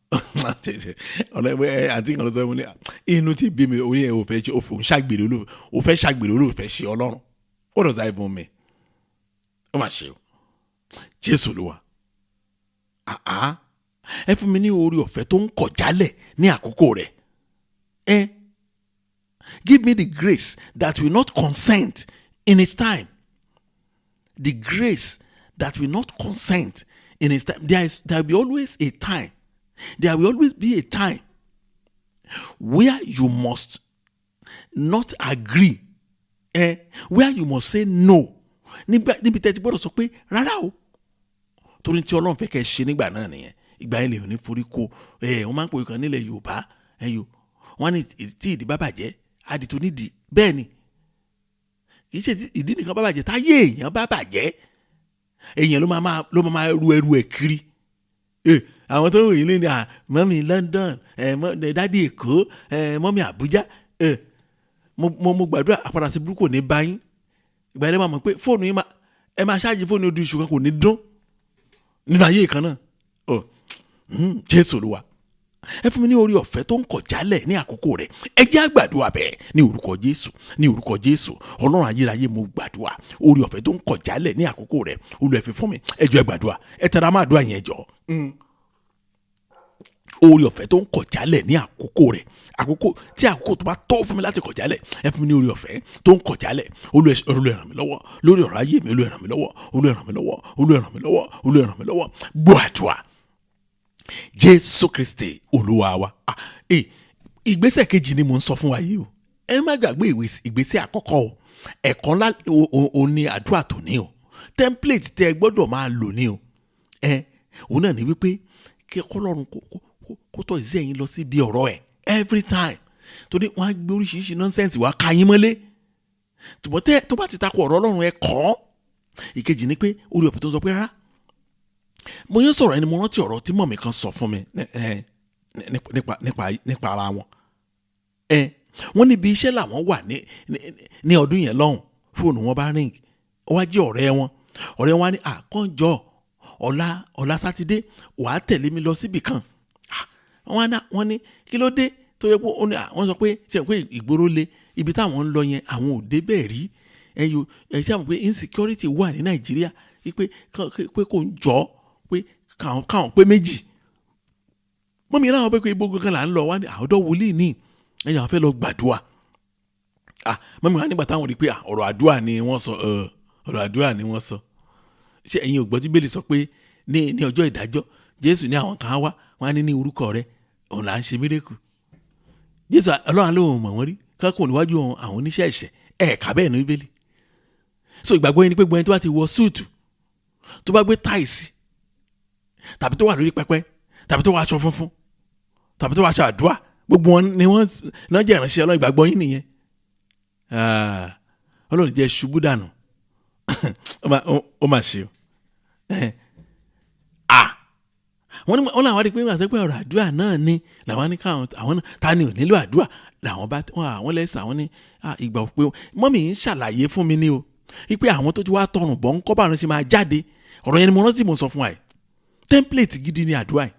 Speaker 3: Àǹtí kan ló sọ fún mi, inú ti bí mi, orí ẹ̀ ò fẹ́ ṣe, òun ṣàgbèrè olóòfẹ́, ò fẹ́ ṣàgbèrè olóòfẹ́ ṣe Ọlọ́run. What does that even mean? Ó mà ṣe o. Jésù Olúwa. Ẹ fún mi ní oore ọ̀fẹ́ tó ń kọ̀ jálẹ̀ ní àkókò rẹ̀. Give me the grace that will not consent in its time. The grace that will not consent in its time. There will be always a time. There will always be a time where you must not agree, where you must say no. Níbi tẹ́ ti gbọ́dọ̀ sọ pé rárá o. Torí tí Ọlọ́run fẹ́ kẹ́ ṣe nígbà náà nìyẹn. Ìgbà yẹn lè ní forí ko. Wọ́n máa ń pè kan nílẹ̀ Yorùbá. Wọ́n ní tí ìdí bá bàjẹ́, á di tó nídìí. Bẹ́ẹ̀ ni. Kì í ṣe ìdí nìkan bá bàjẹ́, táyé èèyàn bá bàjẹ́, èèyàn ló máa ru ẹrù ẹ̀ kiri. Àwọn tó ń wòye lé ní mọ́mí London, dádì Èkó, mọ́mí Àbújá. Mo gbàdúrà àpàdà sí burúkú ní báyìí. Ìgbà yẹn máa mọ̀ pé fóònù yín ẹ máa ṣáàjì fóònù ojú ìṣù kan kò ní dún nínú ayé kan náà. Jésù Olúwa. Ẹ fún mi ní oore ọ̀fẹ́ tó ń kọ̀ jálẹ̀ ní àkókò rẹ̀. Ẹ jẹ́ á gbàdúrà bẹ́ẹ̀ ní orúkọ Jésù, ní orúkọ Jésù. Ọlọ́run ayérayé mo gbàdúrà. Oore ọ̀fẹ́ tó ń kọ̀ jálẹ̀ ní àkókò rẹ̀. Olúwa fi fún mi. Ẹ jọ̀ọ́ ẹ gbàdúrà. Ẹ tẹra máa dúà yẹn jọ̀ọ́. Oore ọ̀fẹ́ tó ń kọ̀ jálẹ̀ ní àkókò rẹ̀. Àkókò tí àkókò tó bá tó fún mi láti kọ̀ jálẹ̀, ẹ fún mi ní oore ọ̀fẹ́ tó ń kọ̀ jálẹ̀. Olúwa ràn mí lọ́wọ́ lórí ọ̀rọ̀ ayé mi. Olúwa ràn mí lọ́wọ́. Olúwa ràn mí lọ́wọ́. Olúwa ràn mí lọ́wọ́. Olúwa ràn mí lọ́wọ́. Gbọ́ àdúrà. Jésù Kristi Olúwa wa. Ìgbésẹ̀ kejì ni mò ń sọ fún wa yìí o. Ẹ má gbàgbé ìgbésẹ̀ àkọ́kọ́ o. Ẹ̀kọ́ ńlá o ní àdúrà tó ní o. Template tẹ́ ẹ gbọ́dọ̀ máa lò ní o. Òun náà ní wípé kí Ọlọ́run kó tọ́ ìṣe yín lọ síbi ọ̀rọ̀ ẹ̀ every time. Torí wọ́n á gbé oríṣiríṣi nonsense wá ká yín mọ́lé. Tùbọ̀ tẹ́ tó bá ti takò ọ̀rọ̀ Ọlọ́run ẹ kọ́. Ìkejì ni pé orí ọ̀fẹ́ tó ń sọ pé rárá. Mo yẹn sọ̀rọ̀ ẹni mo rántí ọ̀rọ̀ tí mọ̀mí kan sọ fún mi nípa ara wọn. Wọ́n níbi iṣẹ́ làwọn wà ní ọdún yẹn lọ́hùn. Fóònù wọn bá ring. Ó wá jẹ́ ọ̀rẹ́ wọn. Ọ̀rẹ́ wọn á ní àkànjọ ọ̀la Sátidé wàá tẹ̀lé mi lọ síbì kan. Wọ́n ní kí ló dé tó yẹ pé wọ́n sọ pé ṣe pé ìgboro le ibi táwọn ń lọ yẹn àwọn ò dé bẹ́ẹ̀ rí. Ẹ ṣe àwọn pé insecurity wà ní Nàìjíríà pé kò ń jọ pé káwọn pé méjì. Mọ́mí náà wọ́n pé ibo kan là ń lọ wá ní àọ́dọ́ wòlíì ní ẹ̀yìn àwọn fẹ́ lọ gbàdúrà. Mọ́mí wá nígbà táwọn rí pé ọ̀rọ̀ àdúrà ni wọ́n sọ, ọ̀rọ̀ àdúrà ni wọ́n sọ. Ṣé ẹ̀yin ò gbọ́ tí Bíbélì sọ pé ní ọjọ́ ìdájọ́ Jésù ní àwọn kan wá, wọ́n á ní orúkọ rẹ̀ Òun là ń ṣe miracle. Jésù Ọlọ́run ló mọ̀ wọ́n rí kákò níwájú àwọn oníṣẹ́ ẹ̀ṣẹ̀ ẹ̀ kà bẹ́ẹ̀ ní Bíbélì. So ìgbàgbọ́ yẹn ni pé gbogbo ẹni tó bá ti wọ súùtù, tó bá gbé táìsì, tàbí tó wà lórí pẹpẹ, tàbí tó wọ aṣọ funfun, tàbí tó wọ aṣọ àdúrà, gbogbo wọn ni wọ́n náà jẹ́ ìránṣẹ́ Ọlọ́run. Ìgbàgbọ́ yín nìyẹn. Ọlọ́run jẹ́ ṣubú dànù. Ó mà ṣe o. Wọ́n ní wọ́n làwọn rí i pé wọ́n àti pé ọ̀rọ̀ àdúrà náà ni làwọn ní káwọn àwọn náà ta ni ò nílò àdúrà làwọn bá wọn àwọn lẹ́sàn àwọn ní ìgbà pé mọ́mì ń ṣàlàyé fún mi ní o wípé àwọn tó ti wá tọrùn bọ̀ ń kọ́ bá àwọn ṣe máa jáde. Ọ̀rọ̀ yẹn ni mo rántí mo sọ fún wa yìí. Template gidi ni àdúrà yìí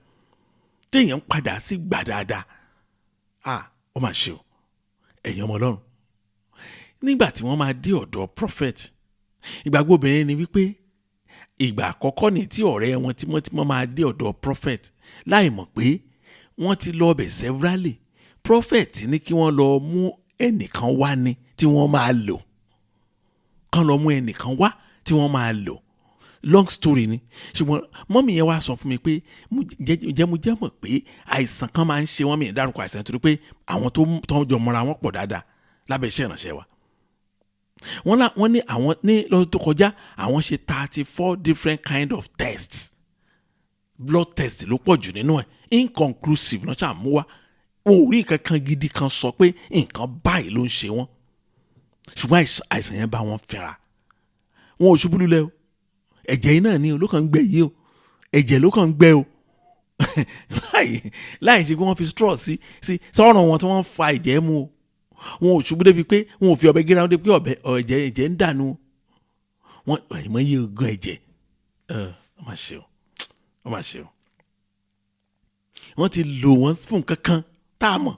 Speaker 3: téèyàn ń padà sí gbà dáadáa. Ó mà ṣe o, ẹ̀yin ọmọ Ọlọ́run. Nígbà tí wọ́n máa dé ọ̀dọ̀ prophet, ìgbàgbọ́ obìnrin ni wípé ìgbà àkọ́kọ́ ni tí ọ̀rẹ́ wọn tímọ́tímọ́ máa dé ọ̀dọ̀ prophet, láì mọ̀ pé wọ́n ti lọ ọbẹ̀ severally. Prophet ní kí wọ́n lọ mú ẹnìkan wá ní tí wọ́n máa lò, kán lọ mú ẹnìkan wá tí wọ́n máa lò. Long story ni, ṣùgbọ́n mọ́mì yẹn wá sọ fún mi pé jẹ́ mo jẹ́ mọ̀ pé àìsàn kan máa ń ṣe wọ́n. Mi dárúkọ àìsàn torí pé àwọn tó jọ mọ́ra wọn pọ̀ dáadáa lábẹ́ iṣẹ́ ìránṣẹ́ wa. Wọ́n ní àwọn ní lọ́dún tó kọjá àwọn ṣe 34 different kind of tests. Blood test ló pọ̀ jù nínú ẹ̀, inconclusive ló ṣàmú wá. Wọn ò rí nǹkan kan gidi kan sọ pé nǹkan báyìí ló ń ṣe wọ́n, ṣùgbọ́n àìsàn yẹn bá wọn fínra. Wọn ò ṣubú lulẹ̀ o, ẹ̀jẹ̀ yìí náà ni ló kàn ń gbẹ yìí o, ẹ̀jẹ̀ ló kàn ń gbẹ o, láì ṣe pé wọ́n fi straw sí sọ́rùn wọn tí wọ́n fa ẹ̀jẹ̀ mu o. Wọn ò ṣubú débi pé wọn ò fi ọ̀bẹ gíra wọn débi pé ọ̀bẹ ẹ̀jẹ̀ ń dànù wọn. Àìmọ̀ yìí gan ẹ̀jẹ̀, ọ mà ṣe o, ọ mà ṣe o. Wọ́n ti lò wọ́n fún kankan tá a mọ̀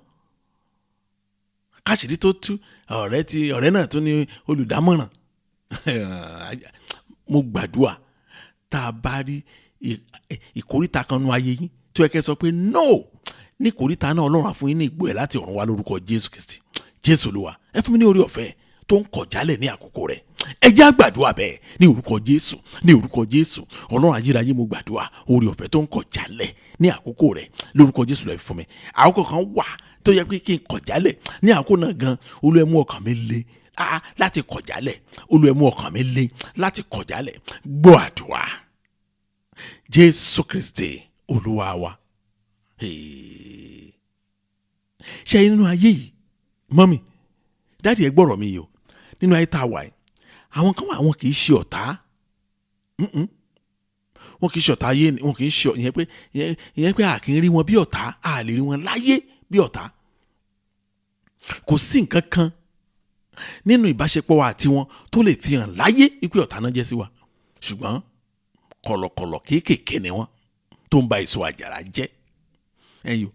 Speaker 3: káṣírí tó tú. Ọ̀rẹ́ náà tún ní olùdámọ̀ràn. Mo gbàdúrà, tá a bá rí ìkóríta kan nu ayé yín tó yẹ kẹ́ sọ pé no ní ìkóríta náà, Ọlọ́run á fún yín ní ìgboyà láti ọ̀run wá lórúkọ Jésù Kristi. Jésù Olúwa, ẹ fún mi ní orí ọ̀fẹ́ tó ń kọ̀jálẹ̀ ní àkókò rẹ̀. Ẹ jẹ́ á gbàdúrà bẹ́ẹ̀ ní orúkọ Jésù, ní orúkọ Jésù. Ọlọ́run ayérayé, mo gbàdúrà, orí ọ̀fẹ́ tó ń kọ̀jálẹ̀ ní àkókò rẹ̀ lórúkọ Jésù lọ fún mi. Àkókò kan wà tó yẹ pé kí n kọ̀jálẹ̀ ní àkókò náà gan. Olúwa, mú ọkàn mi le láti kọ̀jálẹ̀. Olúwa, mú ọkàn mi le láti kọ̀jálẹ̀. Gbọ́ àdúrà, Jésù Kristi Olúwa wa. Ṣé nínú ayé yìí, mọ́mì, daddy, ẹ gbọ́rọ̀ mi yìí o. Nínú ayé tá a wà yìí, àwọn kan wà, àwọn kì í ṣe ọ̀tá, wọn kì í ṣe ọ̀tá ayé, wọn kì í ṣe ìyẹn pé a kì í rí wọn bí ọ̀tá, a lè rí wọn láyé bí ọ̀tá. Kò sí nǹkan kan nínú ìbáṣepọ̀ wa àti wọn tó lè fi hàn láyé wípé ọ̀tá náà jẹ́ sí wa, ṣùgbọ́n kọ̀lọ̀kọ̀lọ̀ kéékèèké ni wọ́n tó ń ba èso àjàrà jẹ́. Ẹ̀yọ́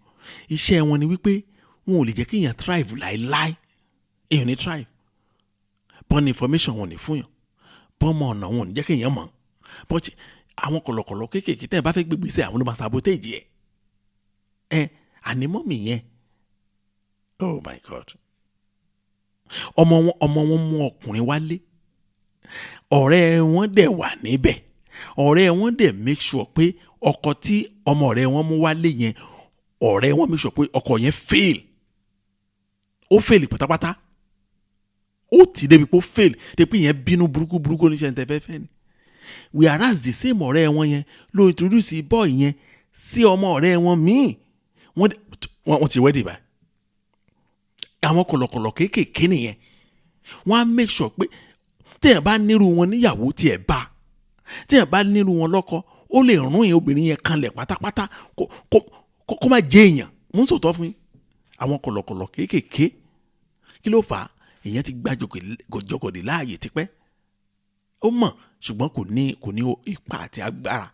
Speaker 3: iṣẹ́ wọn ni wípé wọn ò lè jẹ́ kí èèyàn thrive láéláé. Èèyàn ní thrive bọ́n ní information wọn ò ní fún yàn, bọ́n mọ ọ̀nà wọn ò ní jẹ́ kí èèyàn mọ̀ bọ́n. Àwọn kọ̀lọ̀kọ̀lọ̀ kéékèèké, tẹ́ ẹ bá fẹ́ gbégbèsè, àwọn ló máa sabotage ẹ̀. Ẹ ànímọ́ mi yẹn, oh my God, ọmọ wọn mú ọkùnrin wálé, ọ̀rẹ́ wọn dẹ̀ wà níbẹ̀. Ọ̀rẹ́ wọn dẹ̀ make sure pé ọkọ tí ọmọ ọ̀rẹ́ wọn mú wálé yẹn, ọ̀rẹ́ wọn make sure pé ọkọ yẹn fail. Ó fail pátápátá. Ó tì débi pé ó fail débi pé yẹn bínú burúkú burúkú. Oníṣẹ́ ní tẹ́fẹ́ fẹ́ ni. Whereas the same ọ̀rẹ́ wọn yẹn ló introduce boy yẹn sí ọmọ ọ̀rẹ́ wọn míì. Wọ́n ti wedding báyìí. Àwọn kọ̀lọ̀kọ̀lọ̀ kéékèèké nìyẹn. Wọ́n á make sure pé téèyàn bá nírú wọn níyàwó, tiẹ̀ bá téèyàn bá nírú wọn lọ́kọ, ó lè rún yẹn obìnrin yẹn kanlẹ̀ pátápátá kó má jẹ́ èèyàn. Mò ń sòtọ́ fún yín. Àwọn kọ̀lọ̀kọ̀lọ̀ kéékèèké, kí ló fà á? Èèyàn ti gba jọgọdì láàyè tipẹ́, ó mọ̀, ṣùgbọ́n kò ní ipa àti agbára,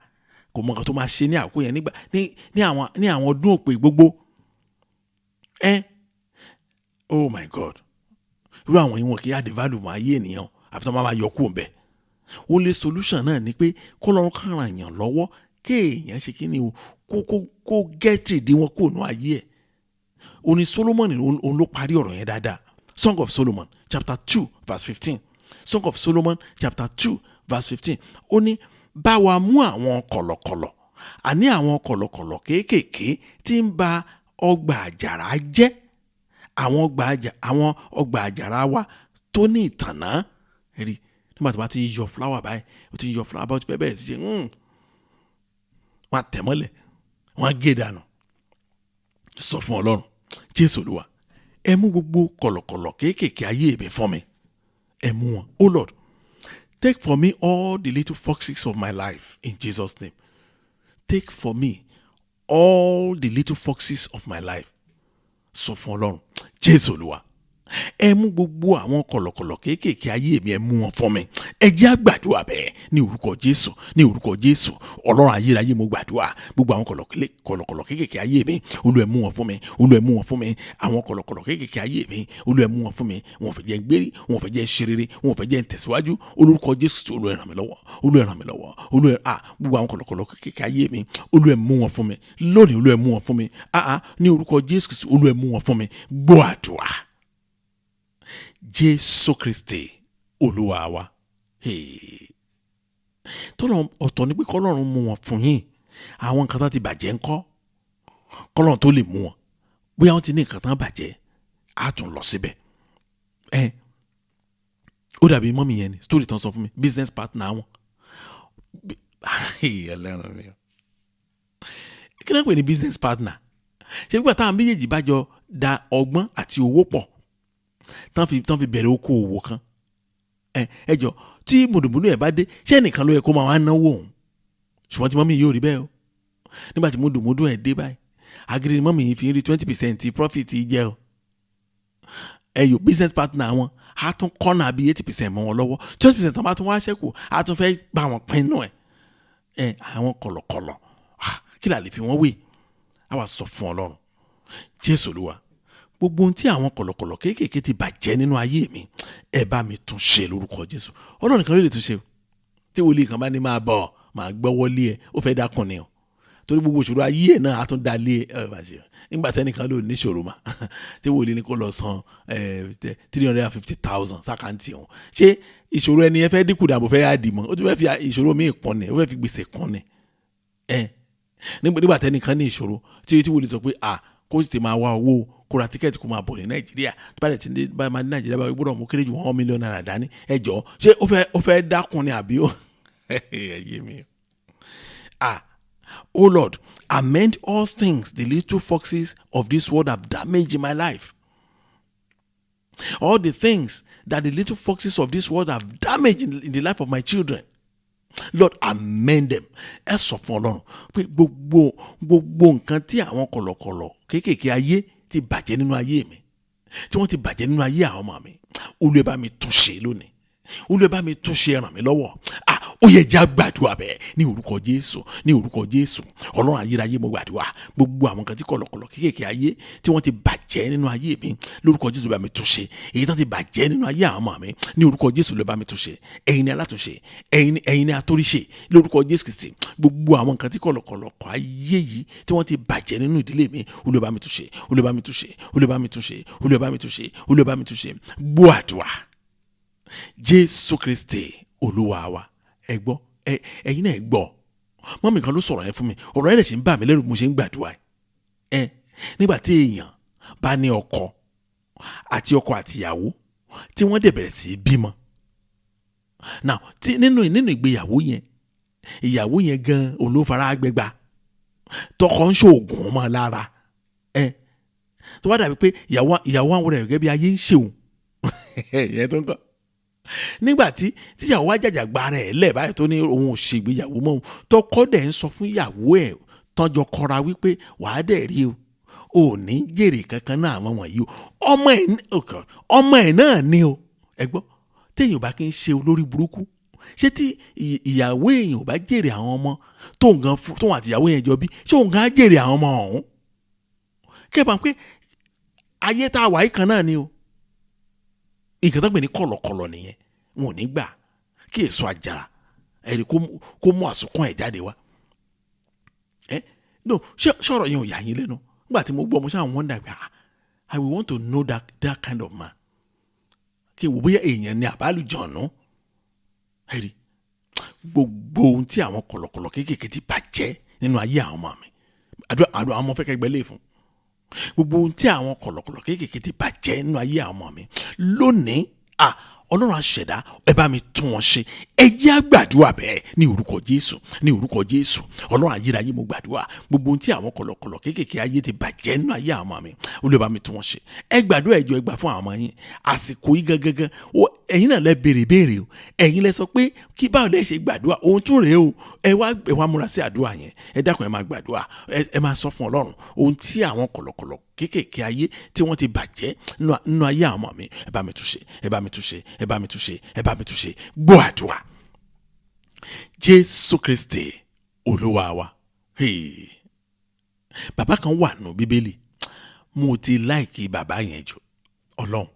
Speaker 3: kò mọ nǹkan tó máa ṣe ní àkókò yẹn nígbà ní àwọn ọdún òpè gbogbo ẹ. Oh my God, irú àwọn yìí, wọn kì í add value mọ́ ayé ènìyàn àfi tí wọ́n máa yọ kúrò ńbẹ̀. Only solution náà ni pé kọ́lọ́run kàn ràn yàn lọ́wọ́, kéèyàn ṣe kí ni o, kó get rid wọn kúrò ní ayé ẹ̀. Oní Solomon, òun ló parí ọ̀rọ̀ yẹn dáadáa. Song of Solomon chapter 2 verse 15, Song of Solomon chapter 2 verse 15, ó ní, "Bá wa mú àwọn kọ̀lọ̀kọ̀lọ̀, àní àwọn kọ̀lọ̀kọ̀lọ̀ kéékèèké tí ń ba ọgbà àjàrà jẹ́, àwọn ọgbà àjàrà wa tó ní ìtànná. Rí nígbà tó bá ti yọ fúláwà báyìí, ó ti yọ fúláwà báyìí, ó ti fẹ́ bẹ̀rẹ̀ sí ṣe wọ́n á tẹ̀ mọ́lẹ̀, wọ́n á gé dànù. Sọ fún Ọlọ́run, Jésù Olúwa, ẹ mú gbogbo kọ̀lọ̀kọ̀lọ̀ kéékèèké ayé mi fún mi, ẹ mú wọn. Oh Lord, take for me all the little foxes of my life in Jesus' name. Take for me all the little foxes of my life. Sọ fún Ọlọ́run, Jésù Olúwa, ẹ mú gbogbo àwọn kọ̀lọ̀kọ̀lọ̀ kéékèèké ayé mi, ẹ mú wọn fún mi. Ẹ jẹ́ á gbàdúrà bẹ́ẹ̀ ní orúkọ Jésù, ní orúkọ Jésù. Ọlọ́run ayérayé, mo gbàdúrà, gbogbo àwọn kọ̀lọ̀kọ̀lọ̀ kéékèèké ayé mi, Olúwa ẹ mú wọn fún mi, Olúwa ẹ mú wọn fún mi. Àwọn kọ̀lọ̀kọ̀lọ̀ kéékèèké ayé mi, Olúwa ẹ mú wọn fún mi. Wọn ò fẹ́ jẹ́ n gbérí, wọn ò fẹ́ jẹ́ n ṣe rere, wọn ò fẹ́ jẹ́ n tẹ̀síwájú. Olórúkọ Jésù, Olúwa ẹ ràn mí lọ́wọ́, Olúwa ẹ ràn mí lọ́wọ́, Olúwa ẹ gbogbo àwọn kọ̀lọ̀kọ̀lọ̀ kéékèèké ayé mi, Olúwa ẹ mú wọn fún mi lónìí, Olúwa ẹ mú wọn fún mi. Ní orúkọ Jésù, Olúwa ẹ mú wọn fún mi. Gbọ́ àdúrà, Jésù Kristi Olúwa wa. Tọ́lọ̀ ọ̀tọ̀ ni pé kọ́lọ́run mú wọn fún yín. Àwọn nǹkan tán ti bàjẹ́ ńkọ́, kọ́lọ́run tó lè mú wọn, bóyá wọ́n ti ní nǹkan tán bàjẹ́, á tún lọ síbẹ̀. Ó dàbí mọ́mì yẹn ni story tán sọ fún mi, business partner wọn. Ẹlẹ́ran mi, kí ló ń pè ní business partner? Ṣé nígbà táwọn méjèèjì bá jọ da ọgbọ́n àti owó pọ̀, tán fi bẹ̀rẹ̀ okòòwò kan, ẹ jọ, tí mùdùmùdù ẹ̀ bá dé, ṣé ẹnìkan ló yẹ kó máa wá náwó òun? Ṣùgbọ́n tí mọ́mí yóò rí bẹ́ẹ̀ o. Nígbà tí mùdùmùdù ẹ̀ dé báyìí, agiri ni mọ́mí yìí fi ń rí 20% profit jẹ́ o. Ẹ yóò business partner wọn á tún kọ́nà bíi 80% mọ́ wọn lọ́wọ́, 20% tó bá tún wá ṣẹ́kù, á tún fẹ́ bá wọn pín náà. Ẹ àwọn kọ̀lọ̀kọ̀lọ̀, kí là lè fi wọ́n wé? Á wà sọ fún Ọlọ́run, Jésù Olúwa, gbogbo ohun tí àwọn kọ̀lọ̀kọ̀lọ̀ kéékèèké ti bàjẹ́ nínú ayé mi, ẹ bá mi tún ṣe lórúkọ Jésù. Ọlọ́run nìkan ló lè tún ṣe o. Tí wòlíì kan bá ní máa bọ̀, máa gbọ́wọ́ lé ẹ, ó fẹ́ dákun ni o, torí gbogbo ìṣòro ayé ẹ̀ náà á tún dá lé ẹ. Bá ṣe nígbà tẹ́nìkan ló ní ìṣòro mà, tí wòlíì ní kó lọ san 350,000 sákàǹtì òun, ṣé ìṣòro ẹni ẹ fẹ́ dínkù dàbò fẹ́ yá dì mọ́? Ó tún fẹ́ fi ìṣòro míì kún ni, ó fẹ́ fi gbèsè kún ni. Ẹ nígbà tẹ́nìkan ní ìṣòro, tí wòlíì sọ pé kó sì ti máa wá owó kó ra tíkẹ́ẹ̀tì kó máa bọ̀ ní Nàìjíríà, tó bá dẹ̀ ti dé bá máa ní Nàìjíríà bá gbọ́dọ̀ mú kéré ju ₦1 million dání. Ẹ jọ, ṣé ó fẹ́ dákun ni àbí ó ẹ yé mi? Oh Lord, amend all things the little foxes of this world have damaged in my life. All the things that the little foxes of this world have damaged in the life of my children, Lord, amend them. Ẹ sọ fún Ọlọ́run pé gbogbo nǹkan tí àwọn kọ̀lọ̀kọ̀lọ̀ kéékèèké ayé ti bàjẹ́ nínú ayé mi, tí wọ́n ti bàjẹ́ nínú ayé àwọn ọmọ mi, Olúwa bá mi tún ṣe lónìí, Olúwa bá mi tún ṣe, ràn mí lọ́wọ́. Ó yẹ jẹ́ àgbàdua bẹ́ẹ̀ ní orúkọ Jésù, ní orúkọ Jésù. Ọlọ́run ayérayé, mo gbàdúrà, gbogbo àwọn kan tí kọ̀lọ̀kọ̀lọ̀ kéékèèké ayé tí wọ́n ti bàjẹ́ nínú ayé mi, lórúkọ Jésù ló bá mi tún ṣe. Èyí tán ti bàjẹ́ nínú ayé àwọn ọmọ mi, ní orúkọ Jésù ló bá mi tún ṣe. Ẹ̀yin ni alátúnṣe, ẹ̀yin ni atóríṣe, lórúkọ Jésù Kristi. Gbogbo àwọn kan tí kọ̀lọ̀kọ̀lọ̀ ayé yìí tí wọ́n ti bàjẹ́ nínú ìdílé mi, Olúwa bá mi tún ṣe, Olúwa bá mi tún ṣe, Olúwa bá mi tún ṣe, Olúwa bá mi tún ṣe, Olúwa bá mi tún ṣe. Gbọ́ àdúrà, Jésù Kristi Olúwa wa. Ẹ gbọ́, ẹ̀yin náà ẹ gbọ́. Mọ́mì kan ló sọ̀rọ̀ yẹn fún mi, ọ̀rọ̀ yẹn lè ṣe ń bà mí lẹ́rù mo ṣe ń gbàdúrà ẹ. Nígbà tí èèyàn bá ní ọkọ àti ọkọ àti ìyàwó tí wọ́n dẹ̀ bẹ̀rẹ̀ sí í bímọ, now tí nínú ìgbéyàwó yẹn, ìyàwó yẹn gan olófara gbẹgba, tọkọ ń ṣoògùn ọmọ lára ẹ, tó wá dàbí pé ìyàwó àwọn rẹ̀ gẹ́gẹ́ bí ayé ń ṣeun ìyẹn tó ń kọ́. Nígbà tí tíyàwó wá jàjà gba ara ẹ̀ lẹ̀ báyìí, tó ní òun ò ṣègbéyàwó mọ́ òun, tọkọ dẹ̀ ń sọ fún ìyàwó ẹ̀ tọ́jọ́ kọra wípé wàá dẹ̀ rí o, ò ní jèrè kankan náà àwọn wọ̀nyí o, ọmọ ẹ̀ náà ni o. Ẹ gbọ́, téèyàn bá kí ń ṣe olórí burúkú, ṣé tí ìyàwó èèyàn ò bá jèrè àwọn ọmọ tóun àti ìyàwó yẹn jọ bí, ṣé òun gan á jèrè àwọn ọmọ ọ̀hún? Kẹ́bàá pé ayé tá a wà yìí kan náà ni o. Nǹkan tó ń pè ní kọ̀lọ̀kọ̀lọ̀ nìyẹn. Wọn ò ní gbà kí èso àjàrà ẹ̀rí kó mú àsùnkún ẹ̀ jáde wá. Ẹ no, ṣọ̀rọ̀ yẹn ò yà yín lẹ́nu? Nígbà tí mo gbọ́, mo ṣáà wonder pé I will want to know that kind of man, kí n wò bóyá èèyàn ni àbálùjọ̀nù. Ẹ̀rí gbogbo ohun tí àwọn kọ̀lọ̀kọ̀lọ̀ kéékèèké ti bàjẹ́ nínú ayé àwọn ọmọ mi, àdúrà àwọn ọmọ fẹ́ kẹgbẹ́ lè fún. Gbogbo ohun tí àwọn kọ̀lọ̀kọ̀lọ̀ kéékèèké ti bàjẹ́ nínú ayé àwọn ọmọ mi lónìí, ah, Ọlọ́run aṣẹ̀dá, ẹ bá mi tún wọn ṣe. Ẹ jẹ́ á gbàdúrà bẹ́ẹ̀ ní orúkọ Jésù, ní orúkọ Jésù. Ọlọ́run ayérayé, mo gbàdúrà, gbogbo ohun tí àwọn kọ̀lọ̀kọ̀lọ̀ kéékèèké ayé ti bàjẹ́ nínú ayé àwọn ọmọ mi, Olúwa, bá mi tún wọn ṣe. Ẹ gbàdúrà, ẹ jọ̀ọ́, ẹ gbà fún àwọn ọmọ yín. Àsìkò yìí gangan, ẹ̀yin náà lẹ béèrè béèrè o. Ẹ̀yin lẹ sọ pé kí báwo lẹ ṣe gbàdúrà. Ohun tún rèé o. Ẹ wá múra sí àdúrà yẹn. Ẹ dákun, ẹ máa gbàdúrà, ẹ máa sọ fún Ọlọ́run ohun tí àwọn kọ̀lọ̀kọ̀lọ̀ kéékèèké ayé tí wọ́n ti bàjẹ́ nínú ayé àwọn ọmọ mi. Ẹ bá mi tún ṣe, ẹ bá mi tún ṣe, ẹ bá mi tún ṣe, ẹ bá mi tún ṣe. Gbọ́ àdúrà, Jésù Kristi Olúwa wa. Hey. Bàbá kan wà nù Bíbélì, mo ti like bàbá yẹn jù. Ọlọ́run,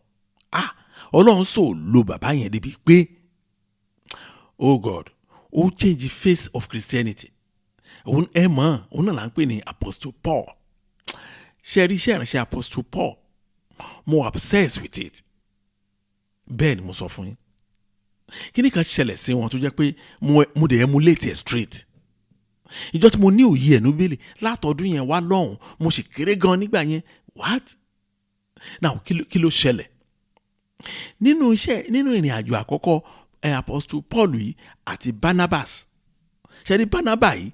Speaker 3: ah, Ọlọ́run sọ lo bàbá yẹn débi pé, oh God, ó change the face of Christianity. Òun ẹ mọ̀, òun náà là ń pè ní Apostle Paul. Ṣe rí iṣẹ́ ìránṣẹ́ Apostle Paul, mo obsessed with it. Bẹ́ẹ̀ ni mo sọ fún yín. Kíní kan ṣẹlẹ̀ sí wọn tó jẹ́ pé mo dẹ̀ emulate ẹ̀ straight. Ìjọ tí mo ní òye ẹ̀ ní Bíbélì látọdún yẹn wá lọ́hùn, mo sì kéré gan nígbà yẹn. What now? Kí ló ṣẹlẹ̀ nínú iṣẹ́, nínú ìrìn àjò àkọ́kọ́ ẹ Apostle Paul yìí àti Barnabas? Ṣe ní Barnabas yìí,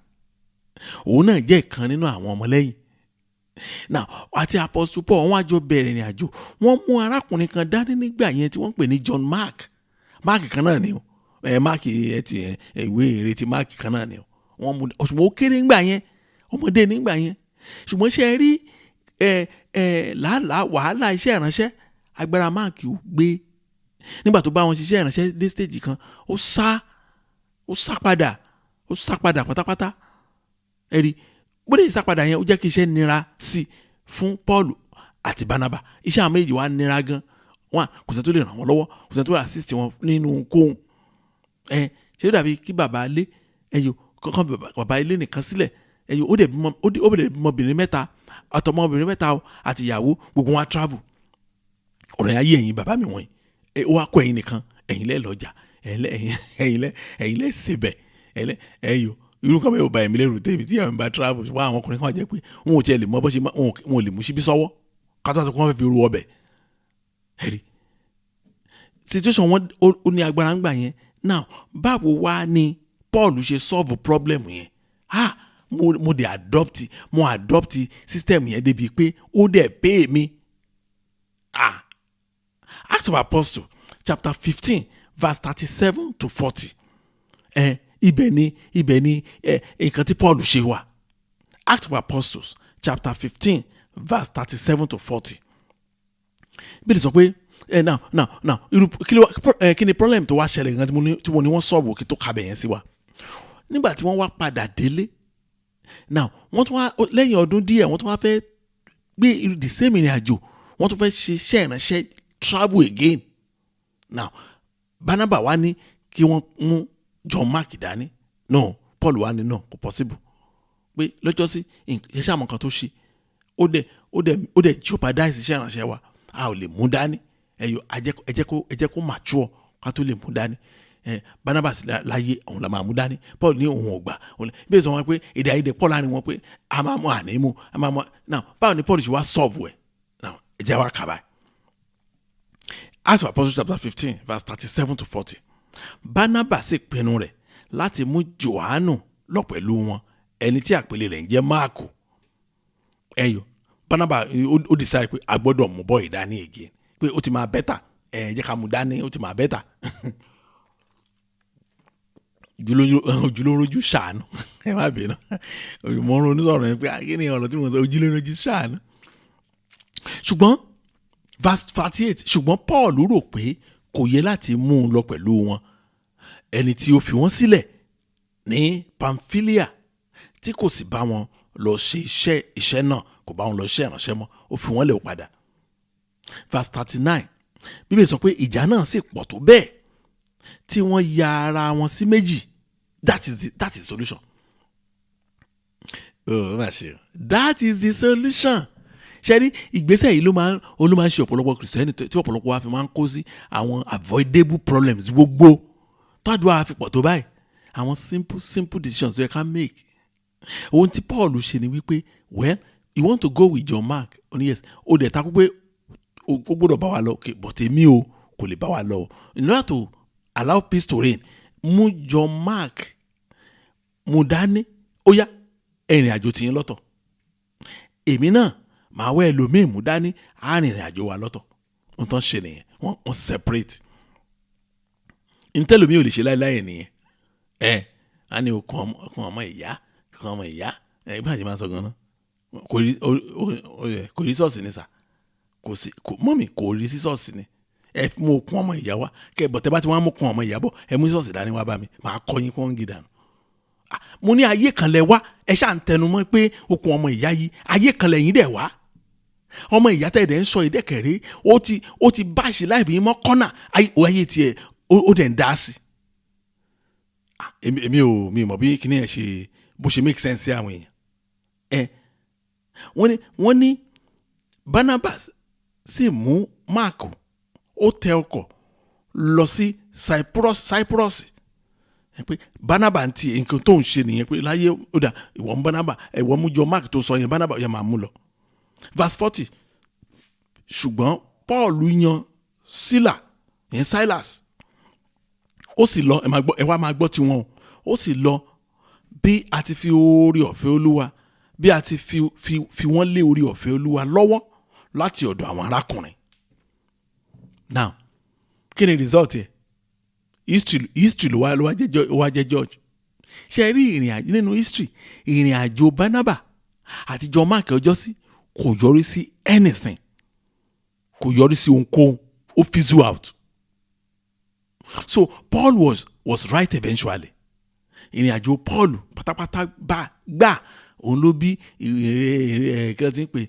Speaker 3: òun náà jẹ́ ìkan nínú àwọn ọmọlẹ́yìn now àti Apostle Paul. Wọ́n á jọ bẹ̀rẹ̀ ìrìn àjò. Wọ́n mú arákùnrin kan dání nígbà yẹn tí wọ́n ń pè ní John Mark. Mark kan náà ni o. Ẹ Mark ẹ ti ẹ ìwé ìrètí, Mark kan náà ni o. Wọ́n mú, ṣùgbọ́n ó kéré nígbà yẹn, ọmọdé nígbà yẹn. Ṣùgbọ́n ṣe rí ẹ ẹ làálàá wàhálà iṣẹ́ ìránṣẹ́, agbára Mark ò gbé. Nígbà tó bá wọn ṣiṣẹ́ ìránṣẹ́ dé stage kan, ó sá padà, ó sá padà pátápátá. Ẹ rí bóde sá padà yẹn, ó jẹ́ kí iṣẹ́ nira sí i fún Paul àti Barnaba. Iṣẹ́ àwọn méjì wá nira gan wọn. Kò sẹ́ni tó lè ràn wọ́n lọ́wọ́, kò sẹ́ni tó lè assist wọn nínú kóhun. Ẹ ṣé ó dàbí kí bàbá ilé ẹ yò kọ́kọ́ bàbá ilé nìkan sílẹ̀. Ẹ yò ó dẹ̀ bímọ, ó dẹ̀ bímọbìnrin mẹ́ta, àtọmọbìnrin mẹ́ta o, àti ìyàwó, gbogbo wọn á travel. Ọ̀rọ̀ yẹn ayé ẹ̀yin bàbá mi wọ̀nyí, ẹ ó wá kó ẹ̀yin nìkan, ẹ̀yin lẹ́ lọ́jà, ẹ̀yin lẹ́ sebẹ̀, ẹ̀yin lẹ́ ẹ̀yò. Irú kan bẹ́ẹ̀ ò bá ẹ̀mí lẹ́rù tèmi tí àwọn bá travel. Ṣùgbọ́n àwọn ọkùnrin kan wà jẹ́ pé wọn ò tiẹ̀ lè mọ bó ṣe wọn ò lè mú síbí sọ́wọ́ kátó àti kó wọ́n fẹ́ fi ru ọbẹ̀. Ẹ̀rí situation wọn, ó ní agbára ń gbà yẹn. Now, báwo wá ni Paul ṣe solve problem yẹn? Ah, mo dẹ̀ adopt, mo adopt system yẹn débi pé ó dẹ̀ pay mi. Ah, Acts of Apostles chapter 15 verse 37 to 40. Ẹ ibẹ̀ ni ẹ nǹkan tí Paul ṣe wà. Acts of Apostles chapter 15 verse 37 to 40. Bí lè sọ pé ẹ now irú kí ló ẹ kí ni problem tó wá ṣẹlẹ̀ gan tí mo ní wọ́n solve kí tó kabẹ̀ yẹn sí wa? Nígbà tí wọ́n wá padà délé now, wọ́n tún wá lẹ́yìn ọdún díẹ̀, wọ́n tún wá fẹ́ gbé the same ìrìn àjò, wọ́n tún fẹ́ ṣe iṣẹ́ ìránṣẹ́, travel again. Now, Barnaba wá ní kí wọ́n mú John Mark dání. No, Paul wá ní no, kò possible, pé lọ́jọ́sí iṣẹ́ àmọ́ kan tó ṣe, ó dẹ̀ jeopardize iṣẹ́ ìránṣẹ́ wa. A ò lè mú dání. Ẹyọ ẹ jẹ́ kó mature ká tó lè mú dání. Ẹ Barnabas láyé òun la máa mú dání. Paul ní òun ò gbà. Bí èso wọn pé èdè àìyedè pọ̀ láàrin wọn pé a máa mú àní mú a máa mú. Now, báwo ni Paul ṣe wá solve ẹ̀? Now, ẹ jẹ́ wá kà báyìí. Acts of Apostles chapter 15 verse 37 to 40. Barnabas sì pinnu rẹ̀ láti mú Johannu lọ pẹ̀lú wọn, ẹni tí àpèlé rẹ̀ ń jẹ́ Máàkù. Ẹyọ Barnabas ó decide pé a gbọ́dọ̀ mú boy dání again, pé ó ti máa better. Ẹ jẹ́ ká mú dání, ó ti máa better. Ojúlórójú ṣàánú. Ẹ má bínú, mo ń ronú sọ̀rọ̀ yẹn pé kí ni ọ̀rọ̀ tí mo sọ, ojúlórójú ṣàánú. Ṣùgbọ́n verse 38, ṣùgbọ́n Paul rò pé kò yẹ láti mú un lọ pẹ̀lú wọn, ẹni tí ó fi wọ́n sílẹ̀ ní Pamphylia, tí kò sì bá wọn lọ ṣe iṣẹ́ náà, kò bá wọn lọ ṣe ìránṣẹ́ mọ́, ó fi wọ́n lẹ̀, ó padà. Verse 39, Bíbélì sọ pé ìjà náà sì pọ̀ tó bẹ́ẹ̀ tí wọ́n ya ara wọn sí méjì. That is the solution. Oh, má ṣe o. That is the solution. Ṣe rí ìgbésẹ̀ yìí ló máa ń ṣe ọ̀pọ̀lọpọ̀ Kìrìsìtẹ́nì tí ọ̀pọ̀lọpọ̀ wa fi máa ń kó sí àwọn avoidable problems gbogbo tádùá fi pọ̀ tó báyìí. Àwọn simple simple decisions tó yẹ ká make, ohun tí Paul ṣe ni wípé, well, You want to go with John Mark? Ó ní yes. Ó dẹ̀ takú pé ó gbọ́dọ̀ bá wa lọ. Okay, but èmi o kò lè bá wa lọ. In order to allow peace to reign, mú John Mark mú dání, ó yá, ìrìn àjò tiyín lọ́tọ̀. Èmi náà màá wá ẹlòmíì mú dání, á rìn ìrìn àjò wa lọ́tọ̀. Ohun tó ń ṣe nìyẹn, wọ́n separate. Ntẹ́lòmíì ò lè ṣe láéláé nìyẹn. Ẹ á ní okun ọmọ ìyá, okun ọmọ ìyá. Ẹ bí àjẹ́ máa sọ gan-an, kò rí ṣọ́ọ̀ṣì ni sà, kò sí mọ́mì, kò rí sí ṣọ́ọ̀ṣì ni. Ẹ mú okun ọmọ ìyá wa kẹ bọ̀, tẹ bá ti wọ́n mú okun ọmọ ìyá bọ̀, ẹ mú ṣọ́ọ̀ṣì dání wá bá mi, màá kọ́ yín kó ń gi dànù. Mo ní ayé kan lẹ wá, ẹ ṣáà ń tẹnu mọ́ pé okun ọmọ ìyá yìí, ayé kan lẹ́yìn dẹ̀ wá. Ọmọ ìyá tẹ̀ dẹ̀ ń sọ ìdẹ́kẹ̀rẹ́, ó ti báṣì láìpẹ́ yín mọ́ kọ́nà ayé tiẹ̀, ó dẹ̀ ń dá sí. Èmi ò mi mọ̀ bí kíní ẹ̀ ṣe bó ṣe make sense sí àwọn èèyàn. Ẹ wọ́n ní Barnabas sì mú Mark, ó tẹ ọkọ̀ lọ sí Cyprus. Pé Barnabas ti nǹkan tó ń ṣe nìyẹn, pé láyé ó dà, ìwọ ń Barnabas, ìwọ mú jọ Mark tó sọ yẹn, Barnabas yẹn máa mú lọ. Verse 40, ṣùgbọ́n Paul yan Sílà, yẹn Silas, ó sì lọ. Ẹ máa gbọ́, ẹ wá máa gbọ́ tiwọn o. Ó sì lọ bí a ti fi oore ọ̀fẹ́ Olúwa, bí a ti fi wọ́n lé oore ọ̀fẹ́ Olúwa lọ́wọ́ láti ọ̀dọ̀ àwọn arákùnrin. Now, kí ni result yẹ? History ló wá jẹ́ judge. Ṣe rí ìrìn àjò nínú history, ìrìn àjò Barnaba àti John Mark ọjọ́ sí kò yọrí sí anything, kò yọrí sí ohunkóhun, ó fizzle out. So Paul was right eventually. Ìrìn àjò Paul pátápátá bá gbà, òun ló bí ìrìn kí ló ti ń pè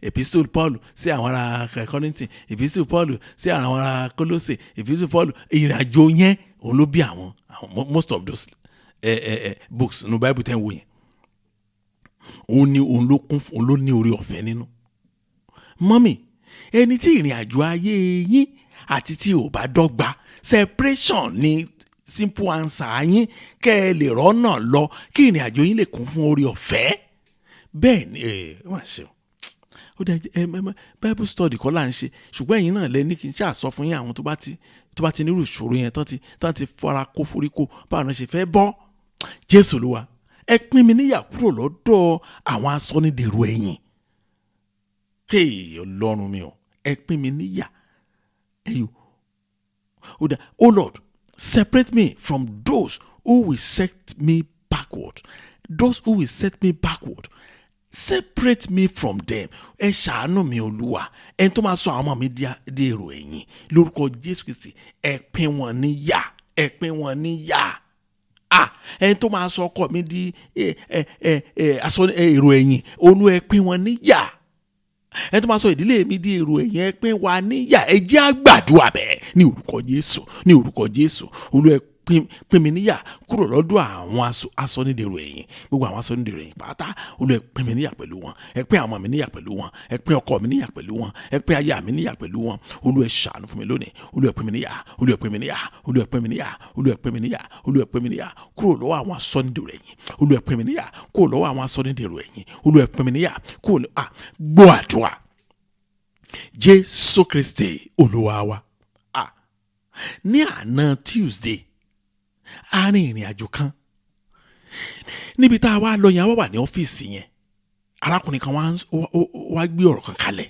Speaker 3: epistle Paul sí àwọn ará Kọ́ríńtì, epistle Paul sí àwọn ará Kólósè, epistle Paul. Ìrìn àjò yẹn, òun ló bí àwọn most of those books nínú Bible tẹ́ ń wò yẹn. Òun ni òun ló kún, òun ló ní orí ọ̀fẹ́ nínú. Mọ́mì, ẹni tí ìrìn àjò ayé yín àti tí ò bá dọ́gba, separation ni simple answer yín, kẹ́ ẹ lè rọ́nà lọ, kí ìrìn àjò yín lè kún fún orí ọ̀fẹ́. Bẹ́ẹ̀ ni ẹ wọ́n ṣe ó dẹ ẹ ẹ Bible study kọ́ là ń ṣe, ṣùgbọ́n ẹ̀yin náà lẹ ní kí n ṣáà sọ fún yín, àwọn tó bá ti nírú ìṣòro yẹn, tán ti fara kó forí kó, báwọn náà ṣe fẹ́ bọ́. Jésù Olúwa, ẹ pín mi níyà kúrò lọ́dọ̀ àwọn asọ́nidèrò ẹ̀yìn. Hey, Ọlọ́run mi o, ẹ pín mi níyà. Ẹ̀yọ́ ó dà. Oh Lord, separate me from those who will set me backward. Those who will set me backward, separate me from them. Ẹ ṣàánú mi, Olúwa. Ẹni tó máa sọ àwọn ọmọ mi di èrò ẹ̀yìn, lórúkọ Jésù Kristi, ẹ pín wọn níyà, ẹ pín wọn níyà. Ah, ẹni tó máa sọ ọkọ mi di ẹ ẹ ẹ ẹ aṣọ èrò ẹ̀yìn, olú, ẹ pín wọn níyà. Ẹni tó máa sọ ìdílé mi di èrò ẹ̀yìn, ẹ pín wa níyà. Ẹ jẹ́ á gbàdúrà bẹ́ẹ̀ ní orúkọ Jésù, ní orúkọ Jésù. Olú, ẹ pín mi níyà kúrò lọ́dọ̀ àwọn asọ́nidèrò ẹ̀yìn, gbogbo àwọn asọ́nidèrò ẹ̀yìn pátá. Olú, ẹ pín mi níyà pẹ̀lú wọn, ẹ pín àwọn mi níyà pẹ̀lú wọn, ẹ pín ọkọ mi níyà pẹ̀lú wọn, ẹ pín aya mi níyà pẹ̀lú wọn. Olú, ẹ ṣàánú fún mi lónìí. Olú, ẹ pín mi níyà. Olú, ẹ pín mi níyà. Olú, ẹ pín mi níyà. Olú, ẹ pín mi níyà. Olú, ẹ pín mi níyà kúrò lọ́wọ́ àwọn asọ́nidèrò ẹ̀yìn. Olú, ẹ pín mi níyà kúrò lọ́wọ́ àwọn asọ́nidèrò ẹ̀yìn. Olú, ẹ pín mi níyà kúrò ní. Ah, gbọ́ àdúrà, Jésù Kristi Olúwa wa. Ah, ní àná Tuesday, a rin ìrìn àjò kan níbi tá a wá lọ yẹn. A wá wà ní ọ́fíìsì yẹn, arákùnrin kan wá gbé ọ̀rọ̀ kan kalẹ̀.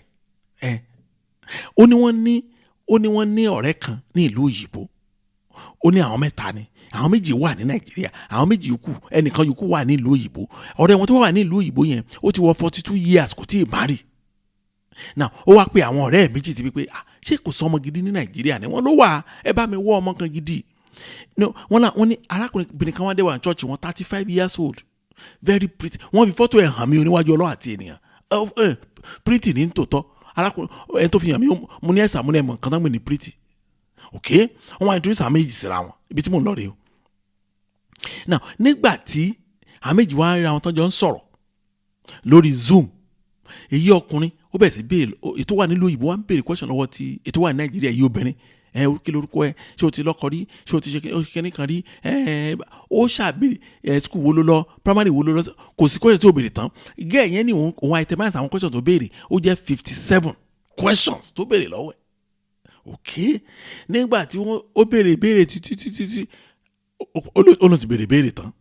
Speaker 3: Ẹ ó ní wọ́n ní ọ̀rẹ́ kan ní ìlú òyìnbó. Ó ní àwọn mẹ́ta ni, àwọn méjì wà ní Nàìjíríà, àwọn méjì yòókù, ẹnìkan yòókù wà ní ìlú òyìnbó. Ọ̀rẹ́ wọn tó wà ní ìlú òyìnbó yẹn, ó ti wọ 42 years, kò tí ì marry. Now, ó wá pé àwọn ọ̀rẹ́ méjì ti bí pé, ah, ṣé kò sọ ọmọ gidi ní Nàìjíríà ni? Wọ́n ló wà, ẹ bá mi wọ́ ọmọ kan gidi. No, wọ́n là wọ́n ní arákùnrin kan wá dé wà ní church wọn, 35 years old, very pretty. Wọ́n fi fọ́tò ẹ̀ hàn mí oníwájú Ọlọ́run àti ènìyàn. Pretty ní tòótọ́. Arákùnrin ẹni tó fi hàn mí, mo ní ẹ̀sà, mo ní ẹ̀mọ̀ nǹkan tán gbé ní pretty. Ok, wọ́n wá introduce àwọn méjì síra wọn. Ibi tí mò ń lọ rèé o. Now, nígbà tí àwọn méjì wá ríra wọn tán, jọ ń sọ̀rọ̀ lórí Zoom, èyí ọkùnrin ó Ó bẹ̀rẹ̀ sí béèrè. Ètò wà nílùú òyìnbó wà ń béèrè question lọ́wọ́ ti ètò wà ní Nàìjíríà yìí obìnrin. Ẹ kí lorúkọ ẹ? Ṣé o ti lọ́kọ rí? Ṣé o ti ṣe kíní kan rí? Ẹ ó ṣàbẹ̀rẹ̀ ẹ, school wo ló lọ, primary wo ló lọ. Kò sí question tí ó béèrè tán. Gẹ́ẹ̀ yẹn ni òun itemize àwọn question tó béèrè. Ó jẹ́ 57 questions tó béèrè lọ́wọ́ ẹ̀. Ok, nígbà tí wọ́n ó béèrè béèrè títí títí tí ó lóun ti béèrè béèrè tán,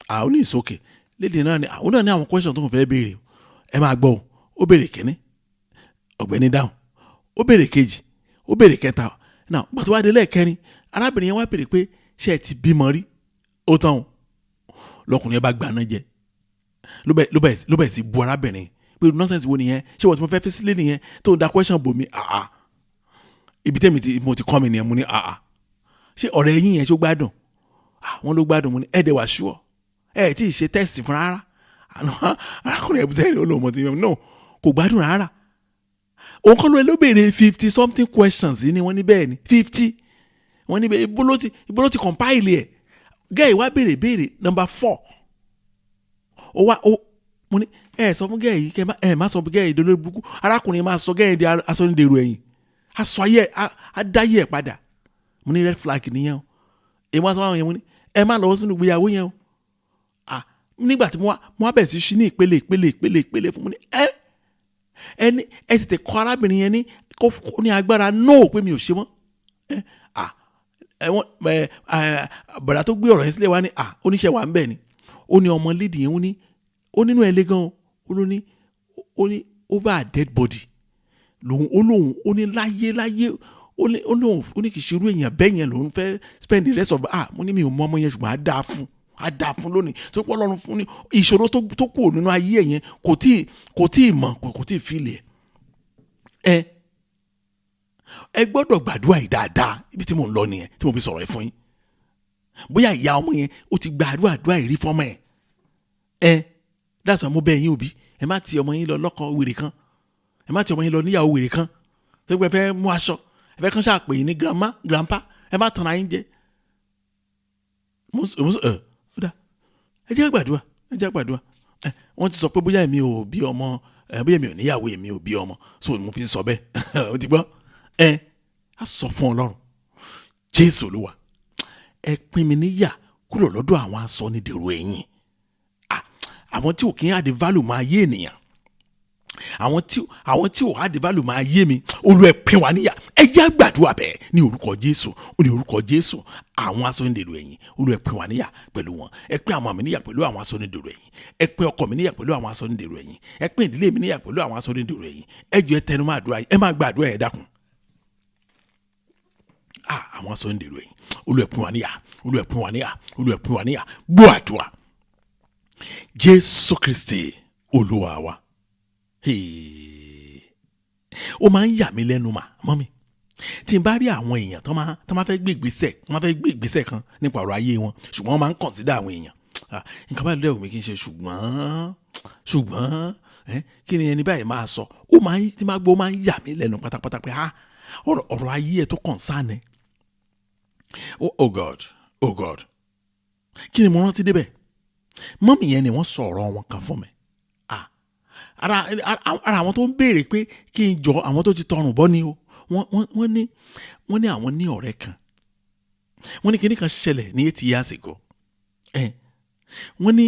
Speaker 3: àwọn ní ìsókè lédè náà ni àwọn náà ní àwọn question tó ń fẹ́ béèrè. Ẹ máa gbọ́ o. Ó béèrè kínní, ọ̀gbẹ́ni dáhùn. Ó béèrè kejì, ó béèrè kẹta. Náà gbàtọ́ wá dé lẹ́ẹ̀kẹrin, arábìnrin yẹn wá béèrè pé ṣé ẹ ti bímọ rí? Ó tán o. Lọkùnrin yẹn bá gbaná jẹ, ló bẹ̀ sí bu arábìnrin pé nonsense wo nìyẹn? Ṣé wọ́n ti mọ fẹ́ fi sílé nìyẹn tó ń da question bò mí? Àà, ibi tẹ́mi ti mo ti kọ́ mi nìyẹn. Mo ní, àà, ṣé ọ̀rẹ́ yín yẹn, ṣó gbádùn? Wọ́n ló gbádùn. Mo ní, ẹ̀ dẹ̀ wá ṣúọ̀, ẹ̀ tí ì ṣe test fún rárá. Arákùnrin ẹ̀bùsẹ̀ rẹ̀ ó lòun mọ̀ ti yẹn no, kò gbádùn rárá. Òun kọ́ ló béèrè 50 something questions yìí ni. Wọ́n ní bẹ́ẹ̀ ni, 50. Wọ́n ní bẹ́ẹ̀. Ibo ló ti compile ẹ̀? Gẹ́ẹ̀ wá béèrè béèrè number four. Ó wá ó, mo ní ẹ sọ fún gẹ́ẹ̀ yìí kẹ́ ẹ má sọ fún gẹ́ẹ̀ yìí dolórí burúkú. Arákùnrin máa sọ gẹ́ẹ̀ di asọ́nidèrò ẹ̀yìn, aṣọ ayé adáyé ẹ̀ padà. Mo ní red flag nìyẹn o. Èmi wá sọ fún àwọn yẹn, mo ní ẹ má lọ́wọ́ sínú ìgbéyàwó yẹn o. Ah, nígbà tí mo wá bẹ̀rẹ̀ sí ṣí ní ìpele ìpele ìpele ìpele fún mi ní ẹ ẹ ní ẹ tètè kọ́ arábìnrin yẹn ní kó ní agbára no pé mi ò ṣe mọ́. Ẹ ah, ẹ wọ́n ẹ ẹ bọ̀dà tó gbé ọ̀rọ̀ yẹn sílẹ̀ wá ní, ah, oníṣẹ́ wà ń bẹ̀ ni. Ó ní ọmọ lady yẹn, ó ní ó nínú ẹ̀ lé gan. Ó ló ní, ó ní over a dead body lòun. Ó lóun, ó ní láyé láyé, ó ní ó lóun, ó ní kì í ṣe irú èèyàn bẹ́ẹ̀ yẹn lòun fẹ́ spend the rest of. Ah, mo ní mi ò mọ ọmọ yẹn, ṣùgbọ́n á dáa fún, á dáa fún lónìí tó pọ̀ lọ́run fún ní ìṣòro tó kù nínú ayé ẹ̀ yẹn. Kò tíì mọ̀, kò tíì feel ẹ̀. Ẹ gbọ́dọ̀ gbàdúrà yìí dáadáa. Ibi tí mò ń lọ nìyẹn tí mo fi sọ̀rọ̀ ẹ̀ fún yín. Bóyá ìyá ọmọ yẹn, ó ti gbàdúrà àdúrà ìrí fọ́mọ ẹ̀. Ẹ that's why mo bẹ̀ yín òbí, ẹ má ti ọmọ yín lọ lọ́kọ wèrè kan, ẹ má ti ọmọ yín lọ níyàwó wèrè kan tó gbẹ fẹ́ mú aṣọ ẹ fẹ́ kán ṣàpè yín ní grandma, grandpa. Ẹ má tanra yín jẹ. Mo ẹ ó dà, ẹ jẹ́ gbàdúrà, ẹ jẹ́ gbàdúrà. Ẹ wọ́n ti sọ pé bóyá èmi ò bí ọmọ ẹ, bóyá èmi ò níyàwó, èmi ò bí ọmọ, so mo fi ń sọ bẹ́ẹ̀. Ó ti gbọ́. Ẹ á sọ fún Ọlọ́run, Jésù Olúwa, ẹ pín mi níyà kúrò lọ́dọ̀ àwọn asọnidèrò ẹ̀yìn, àwọn tí ò kí ń add value máa yé ènìyàn, àwọn tí ò add value máa yé mi. Olú, ẹ pín wa níyà. Ẹ jẹ́ àgbàdua bẹ́ẹ̀ ní orúkọ Jésù, ní orúkọ Jésù. Àwọn asọnidèrò ẹ̀yìn, Olú, ẹ pín wa níyà pẹ̀lú wọn. Ẹ pín àwọn àmì níyà pẹ̀lú àwọn asọnidèrò ẹ̀yìn. Ẹ pín ọkọ mi níyà pẹ̀lú àwọn asọnidèrò ẹ̀yìn. Ẹ pín ìdílé mi níyà pẹ̀lú àwọn asọnidèrò ẹ̀yìn. Ẹ jọ̀ọ́, ẹ tẹnu máa àdúrà yìí, ẹ máa gbàdúrà yẹn, dákun. Ah, àwọn asọnidèrò ẹ̀yìn, Olú, ẹ pín wa níyà. Olú, ẹ pín wa níyà. Olú, ẹ pín wa níyà. Gbọ́ àdúrà, Jésù Kristi Olúwa wa. Hey. Ó máa ń yà mí lẹ́nu mà mọ́mi tí n bá rí àwọn èèyàn tó máa fẹ́ gbé ìgbésẹ̀, wọ́n máa fẹ́ gbé ìgbésẹ̀ kan nípa ọ̀rọ̀ ayé wọn, ṣùgbọ́n wọ́n máa ń consider àwọn èèyàn. Ah, nǹkan báyìí lẹ́wọ̀n mi kì í ṣe, ṣùgbọ́n kí ni ẹni báyìí máa sọ? Ó máa ń tí máa gbọ́, ó máa ń yà mí lẹ́nu pátápátá pé ah, ọ̀rọ̀ ayé ẹ̀ tó concern ẹ̀. Oh, oh God, oh God, kí ni mo rántí débẹ̀? Mọ́mì yẹn ni wọ́n sọ ọ̀rọ̀ wọn kan fún mi. Ah, ara àwọn tó ń béèrè pé kí n jọ àwọn tó ti tọrùn bọ́ ni o. Wọ́n ní àwọn ní ọ̀rẹ́ kan. Wọ́n ní kíní kan ṣẹlẹ̀ ní 8 years ago. Ẹ wọ́n ní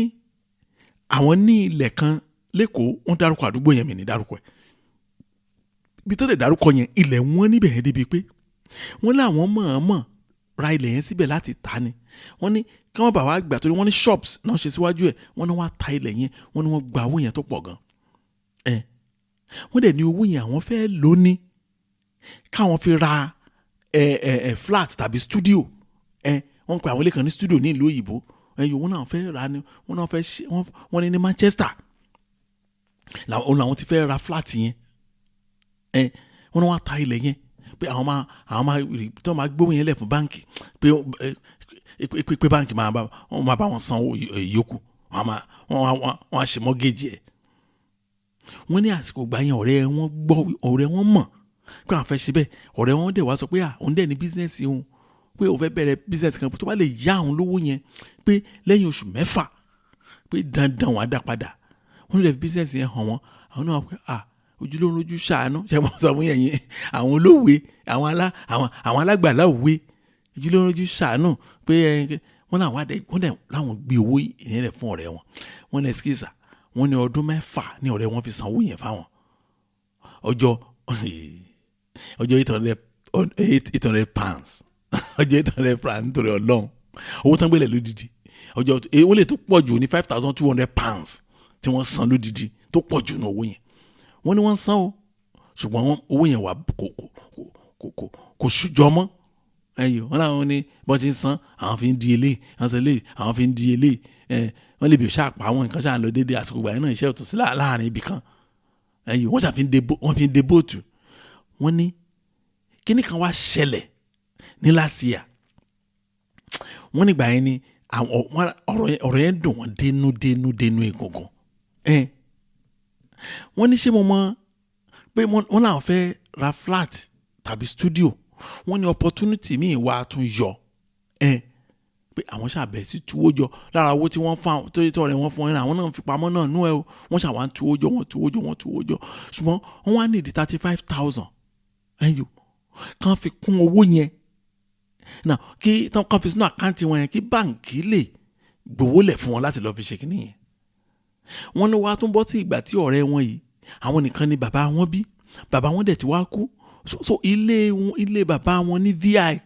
Speaker 3: àwọn ní ilẹ̀ kan lẹ́kọ̀ọ́. Wọ́n dárúkọ àdúgbò yẹn, mi ní dárúkọ ẹ̀. Ibi tó lè dárúkọ yẹn, ilẹ̀ wọn níbẹ̀ yẹn débi pé wọ́n láwọn mọ̀ọ́mọ̀ ra ilẹ̀ yẹn síbẹ̀ láti ta ni. Wọ́n ní kí wọ́n bá wa gbà torí wọ́n ní shops náà ṣe síwájú ẹ̀. Wọ́n ní wọ́n á ta ilẹ̀ yẹn. Wọ́n ní wọ́n gba owó yẹn tó pọ̀ gan. Ẹ wọ́n dẹ̀ ní owó yẹn, àwọn fẹ́ lò ní káwọn fi ra ẹ ẹ ẹ flat tàbí studio. Ẹ wọ́n pe àwọn ilé kan ní studio ní ìlú òyìnbó. Ẹ yòó, wọ́n náà fẹ́ ra ni, wọ́n náà fẹ́ ṣe. Wọ́n ní ní Manchester làwọn ti fẹ́ ra flat yẹn. Ẹ wọ́n ní wọ́n á ta ilẹ̀ yẹn pé àwọn máa tí wọ́n máa gbówó yẹn lẹ̀ fún báǹkì pé báǹkì máa bá wọn san owó ìyókù. Wọ́n á ṣe mọ́gẹ́jì ẹ̀. Wọ́n ní àsìkò gbà yẹn, ọ̀rẹ́ wọn gbọ́, ọ̀rẹ́ wọn mọ̀ pé àwọn fẹ́ ṣe bẹ́ẹ̀. Ọ̀rẹ́ wọn dẹ̀ wá sọ pé à, òun dẹ̀ ní business òun, pé òun fẹ́ bẹ̀rẹ̀ business kan, tó bá lè yá òun lówó yẹn, pé lẹ́yìn oṣù 6 pé dandan wàá dá padà. Wọ́n lè fi business yẹn hàn wọ́n. Àwọn náà wá pé à, Ojú ló ń rojú ṣàánú. Ṣe mo sọ fún yẹn, àwọn olówe, àwọn alágbàlá òwe, ojú ló ń rojú ṣàánú pé wọ́n làwọn àdẹ, wọ́n dẹ̀ láwọn gbé owó ìyẹn rẹ̀ fún ọ̀rẹ́ wọn. Wọ́n ní ẹsikísà, wọ́n ní ọdún 6 ní ọ̀rẹ́ wọn fi san owó yẹn fáwọn. Ọjọ́ £800, ọjọ́ £800 nítorí Ọlọ́run. Owó tán gbélé lódìdí, ọjọ́ ó lè tó pọ̀ jù ní £5,200 tí wọ́n san lódìdí, tó pọ̀ jù ní owó yẹn. Wọ́n ní wọ́n san o, ṣùgbọ́n owó yẹn wà kò ṣùjọ mọ́. Ẹyọ wọn làwọn ní bọ́n ti ń san, àwọn fi ń di eléyìí, àwọn sọ eléyìí, àwọn fi ń di eléyìí. Wọ́n lè bí òṣà pa àwọn nǹkan ṣáà lọ déédéé àsìkò ìgbà yẹn náà, iṣẹ́ òtún sí láàrin ibì kan. Ẹyọ wọ́n ṣàfi wọ́n fi ń de bóòtù. Wọ́n ní kíní kan wá ṣẹlẹ̀ ní last year. Wọ́n nígbà yẹn ni ọ̀rọ̀ yẹn dùn wọ́n dénú dénú dénú egungun. Wọ́n ní ṣé mo mọ̀ pé wọ́n làwọn fẹ́ ra flat tàbí studio. Wọ́n ní opportunity míì wá tún yọ, pé àwọn ṣàbẹ̀ sí tuwó jọ lára owó tí wọ́n fún tó tọ́ rẹ̀ wọ́n fún wọn, àwọn náà fi pamọ́ náà nú ẹ o. Wọ́n ṣàwọn tuwó jọ, wọ́n tuwó jọ, wọ́n tuwó jọ, ṣùgbọ́n wọ́n wá nídìí 35,000 ẹ̀yọ́ kàn fi kún owó yẹn náà, kí kàn fi sínú àkáǹtì wọn yẹn, kí báǹkì lè gbowó lẹ̀ fún wọn láti lọ́ọ́ fi ṣe kínní yẹn. Wọ́n ní wàá tún bọ́ sí ìgbà tí ọ̀rẹ́ wọn yìí, àwọn nìkan ni bàbá wọn bí, bàbá wọn dẹ̀ ti wá kú. So ilé bàbá wọn ní VI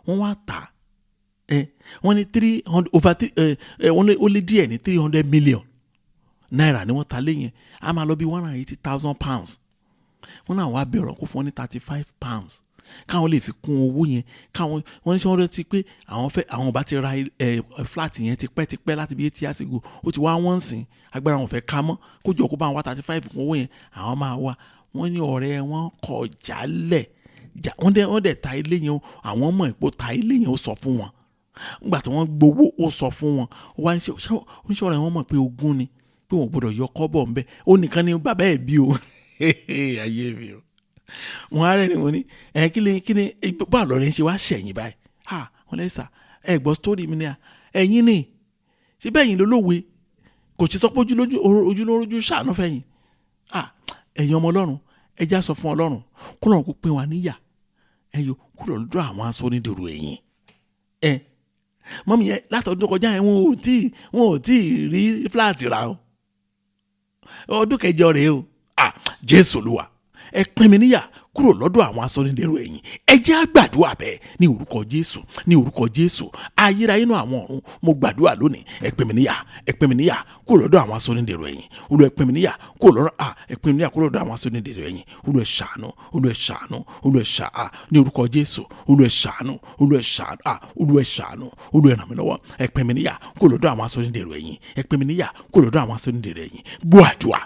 Speaker 3: wọ́n wá tà, wọ́n ní 300 over 3, wọ́n ní ó lé díẹ̀ ní 300 million naira ni wọ́n ta lé yẹn. A máa lọ bí £180,000. Wọ́n náà wá bẹ̀rẹ̀ kó fún wọn ní £35 káwọn lè fi kún owó yẹn. Káwọn wọ́n ní sọ wọ́n rántí pé àwọn fẹ́, àwọn bá ti ra flat yẹn tipẹ́tipẹ́ láti bí 8 years ago, ó ti wá wọ́n sìn, agbára wọn fẹ́ ká mọ́, kó jọ kó bá wọn wá 35 kún owó yẹn, àwọn máa wá. Wọ́n ní ọ̀rẹ́ wọn kọ̀ jálẹ̀, wọ́n dẹ̀ ta ilé yẹn o. Àwọn mọ̀ ipò ta ilé yẹn, ó sọ fún wọn nígbà tí wọ́n gbowó, ó sọ fún wọn. Ó wá ní ṣe ọ̀rẹ́ wọn mọ̀ pé ogún ni, pé wọn ò gbọdọ̀ yọ kọ́bọ̀ ńbẹ, ó nìkan ni bàbá ẹ̀ bí o. Ayé mi o. Wọ́n á rẹ́rìn, wọ́n ní kí ni bá lọ́rẹ́ ń ṣe wá ṣẹ̀yìn báyìí. Wọ́n lẹ́ sà, ẹ gbọ́ sítórì mi ni à, ẹ̀yin ni ṣé bẹ́ẹ̀ yín lólówe, kò ṣe sọ pé ojúlójú ṣàánú fẹ́yìn. Ẹ̀yin ọmọ Ọlọ́run, ẹ já sọ fún Ọlọ́run kó lọ́run kó pín wa níyà, ẹ̀yọ kúrò lọ́dọ̀ àwọn aṣọ́nidèrò ẹ̀yìn. Mọ́mí yẹn látọdún tó kọjá yẹn, wọn ò tí ì rí fúláàtì rà o. Ọdún kẹjọ rèé o. Jésù Olúwa, ẹ pín mi níyà kúrò lọ́dọ̀ àwọn asọ́nidèrò ẹ̀yìn. Ẹ jẹ́ á gbàdúrà bẹ́ẹ̀ ní orúkọ Jésù, ní orúkọ Jésù. Ayérayé inú àwọn ọ̀run, mo gbàdúrà lónìí, ẹ pín mi níyà, ẹ pín mi níyà kúrò lọ́dọ̀ àwọn asọ́nidèrò ẹ̀yìn. Olúwa, ẹ pín mi níyà kúrò lọ́dọ̀ ẹ pín mi níyà kúrò lọ́dọ̀ àwọn asọ́nidèrò ẹ̀yìn. Olúwa, ẹ ṣàánú, Olúwa, ẹ ṣàánú, Olúwa, ẹ ṣàá ní orúkọ Jésù. Olúwa, ẹ ṣàánú, Olúwa, ẹ ṣàánú, Olúwa, ẹ ṣàánú, Olúwa, ẹ ràn mí lọ́wọ́. Ẹ pín mi níyà kúrò lọ́dọ̀ àwọn asọ́nidèrò ẹ̀yìn. Ẹ pín mi níyà kúrò lọ́dọ̀ àwọn asọ́nidèrò ẹ̀yìn. Gbọ́ àdúrà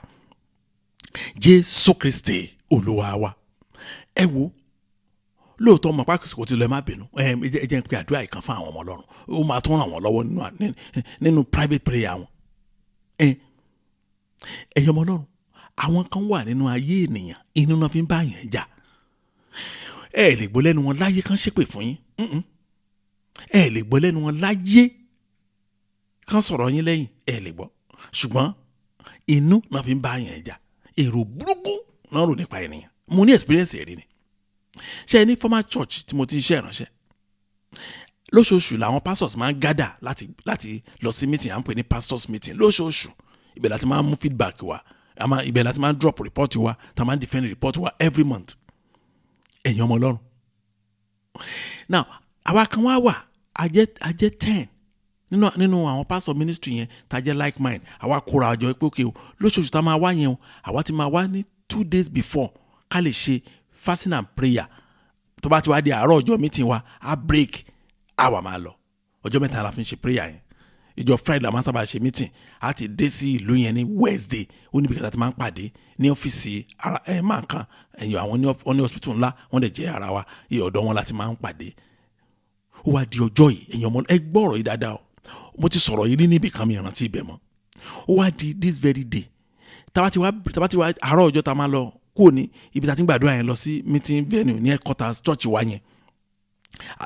Speaker 3: Jésù Kristi Olúwa wa. Ẹ wo, lóòótọ́ mọ̀ pákó kò ti lọ, ẹ má bínú. Ẹ jẹ́ n pe àdúrà yìí kan fún àwọn ọmọ Ọlọ́run, ó máa tún ràn wọ́n lọ́wọ́ nínú private prayer wọn. Ẹ̀yin ọmọ Ọlọ́run, àwọn kan wà nínú ayé ènìyàn, inú náà fi ń bá yẹn jà. Ẹ lè gbọ́ lẹ́nu wọn láyé kan ṣépè fún yín. Ẹ lè gbọ́ lẹ́nu wọn láyé kan sọ̀rọ̀ yín lẹ́yìn, ẹ lè gbọ́. Ṣùgbọ́n inú náà fi ń bá yẹn jà, èrò burúkú náà rò nípa ènìyàn. Mo ní experience rí ni. Ṣé ní former church tí mo ti ń ṣe ìránṣẹ́, lóṣooṣù làwọn pastors máa ń gádà láti lọ sí meeting, à ń pè ní pastors meeting lóṣooṣù. Ibẹ̀ láti máa ń mú feedback wa, ibẹ̀ láti máa ń drop report wa, tá a máa ń defend report wa every month. Ẹ̀yin ọmọ Ọlọ́run, now àwa kan wá wà, a jẹ́ 10 nínú àwọn pastor ministry yẹn tá a jẹ́ like mind. Àwa kóra àjọ pé okay o, lóṣooṣù tá a máa wá yẹn o, àwa ti máa wá ní 2 days before ká lè ṣe fasting and prayer. Tó bá ti wá di àárọ̀ ọjọ́ meeting wa, á break, á wà máa lọ. Ọjọ́ mẹ́ta la fi ń ṣe prayer yẹn. Ìjọ Friday la máa ń sábà ṣe meeting. Á ti dé sí ìlú yẹn ní Wednesday. Ó níbi kẹta tí máa ń pàdé ní ọ́fíìsì ara ẹ̀ máa kan ẹ̀yìn àwọn ní hospital ńlá, wọ́n dẹ̀ jẹ́ ara wa, ọ̀dọ̀ wọn la ti máa ń pàdé. Ó wá di ọjọ́ yìí, ẹ̀yin ọmọ ẹ gbọ́ ọ̀rọ̀ yìí dáadáa o. Mo ti sọ̀rọ̀ yìí rí níbi kan, mi ìrántí ibẹ̀ mọ́. Ó wá di this very day, tábà ti wá àárọ̀ ọjọ́ tá a máa lọ kúrò ní ibi tá a ti ń gbàdúrà yẹn lọ sí meeting venue ní headquarters church wa yẹn,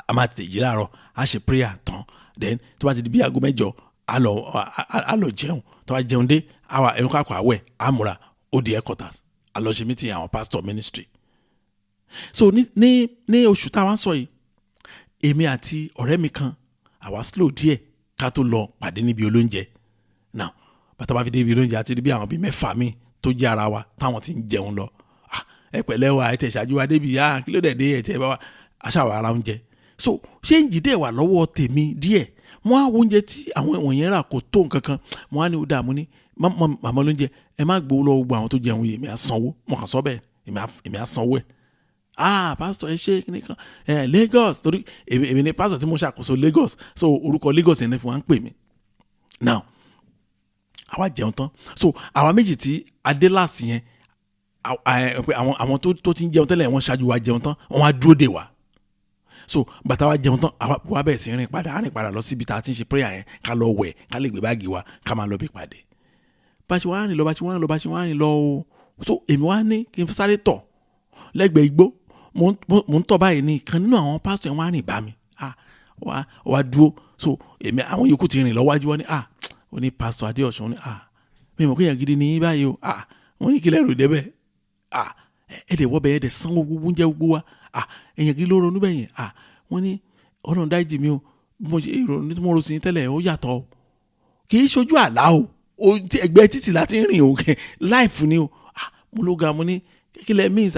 Speaker 3: a máa tètè jí láàárọ̀, a ṣe prayer tán, then tó bá ti di bí aago 8 a lọ jẹun. Tó bá jẹun dé, àwa ẹ̀rọ kakọ̀ àwẹ̀, a múra, ó di headquarters. A lọ ṣe meeting àwọn pastor ministry. So ní oṣù táwa ń sọ yìí, èmi àti ọ̀rẹ́ mi kan, àwa slow díẹ̀ ká tó lọ pàdé níbi olóúnjẹ. Now bàtà bá fi dé ibi olóúnjẹ, àti bí àwọn bíi 6 mi tó jẹ́ ara wa táwọn ti ń jẹun lọ. Ẹ pẹ̀lẹ́ wa, ẹ tẹ̀ ṣáájú wa débi, kí ló dẹ̀ dé, ẹ tẹ̀ bá wa aṣáwọ̀ ara oúnjẹ. So ṣéǹjì dẹ̀ wà lọ́wọ́ tèmi díẹ̀. Mo á wo oúnjẹ tí àwọn wọ̀nyẹn rà kò tó nǹkan kan. Mo á ní ó dààmú ní màmá olóúnjẹ, ẹ má gbowó lọ́wọ́ gbogbo àwọn tó jẹun yìí, èmi á sanwó. Mo kàn sọ bẹ́ẹ̀, èmi á sanwó ẹ̀. Pastor ẹ ṣe kíni kan ẹ Lagos, torí èmi ni pastor tí mo ṣàkóso Lagos, so orúkọ Lagos yẹn ni fún wa ń pè mí. Now àwa jẹun tán, so àwa méjì tí adé láàsì yẹn, àwọn tó ti ń jẹun tẹ́lẹ̀, wọ́n ṣáájú wa jẹun tán, wọ́n á dúró dè wá. So bàtà wa jẹun tán, àwa wá bẹ̀rẹ̀ sí rìn padà, rìn padà lọ síbi tá a ti ń ṣe prayer yẹn, ká lọ wẹ̀, ká lè gbé báàgì wa, ká máa lọ bí pàdé. Bá ṣe wá rìn lọ, bá ṣe wá rìn lọ, bá ṣe wá rìn lọ o. So èmi wá ní kí n sáré tọ̀ lẹ́gbẹ̀ẹ́ igbó. Mo ń tọ̀ báyìí ní ìkan nínú àwọn pásítọ̀ yẹn wá rìn bá mi. Wá dúró. So èmi àwọn yòókù ti rìn lọ wájú, wọn ní ó ní pásítọ̀ Adéọ̀sùn, ní mi mọ̀ kéèyàn gidi ní báyìí o. Wọ́n ní kílẹ̀ rò débẹ̀. Ẹ dẹ̀ wọ́bẹ̀, ẹ dẹ̀ sanwó gbogbo oúnjẹ gbogbo wa. Èèyàn gidi ló ronú bẹ́ẹ̀ yẹn. Wọ́n ní Ọlọ́run dáríjì mi o, mo ṣe ìrònú tí mo rò sí tẹ́lẹ̀ ó yàtọ̀ o. Kì í ṣojú àlá o, ẹgbẹ́ títì láti rìn o, láìfù ni o. Mo ló ga, mo ní kílẹ̀ means.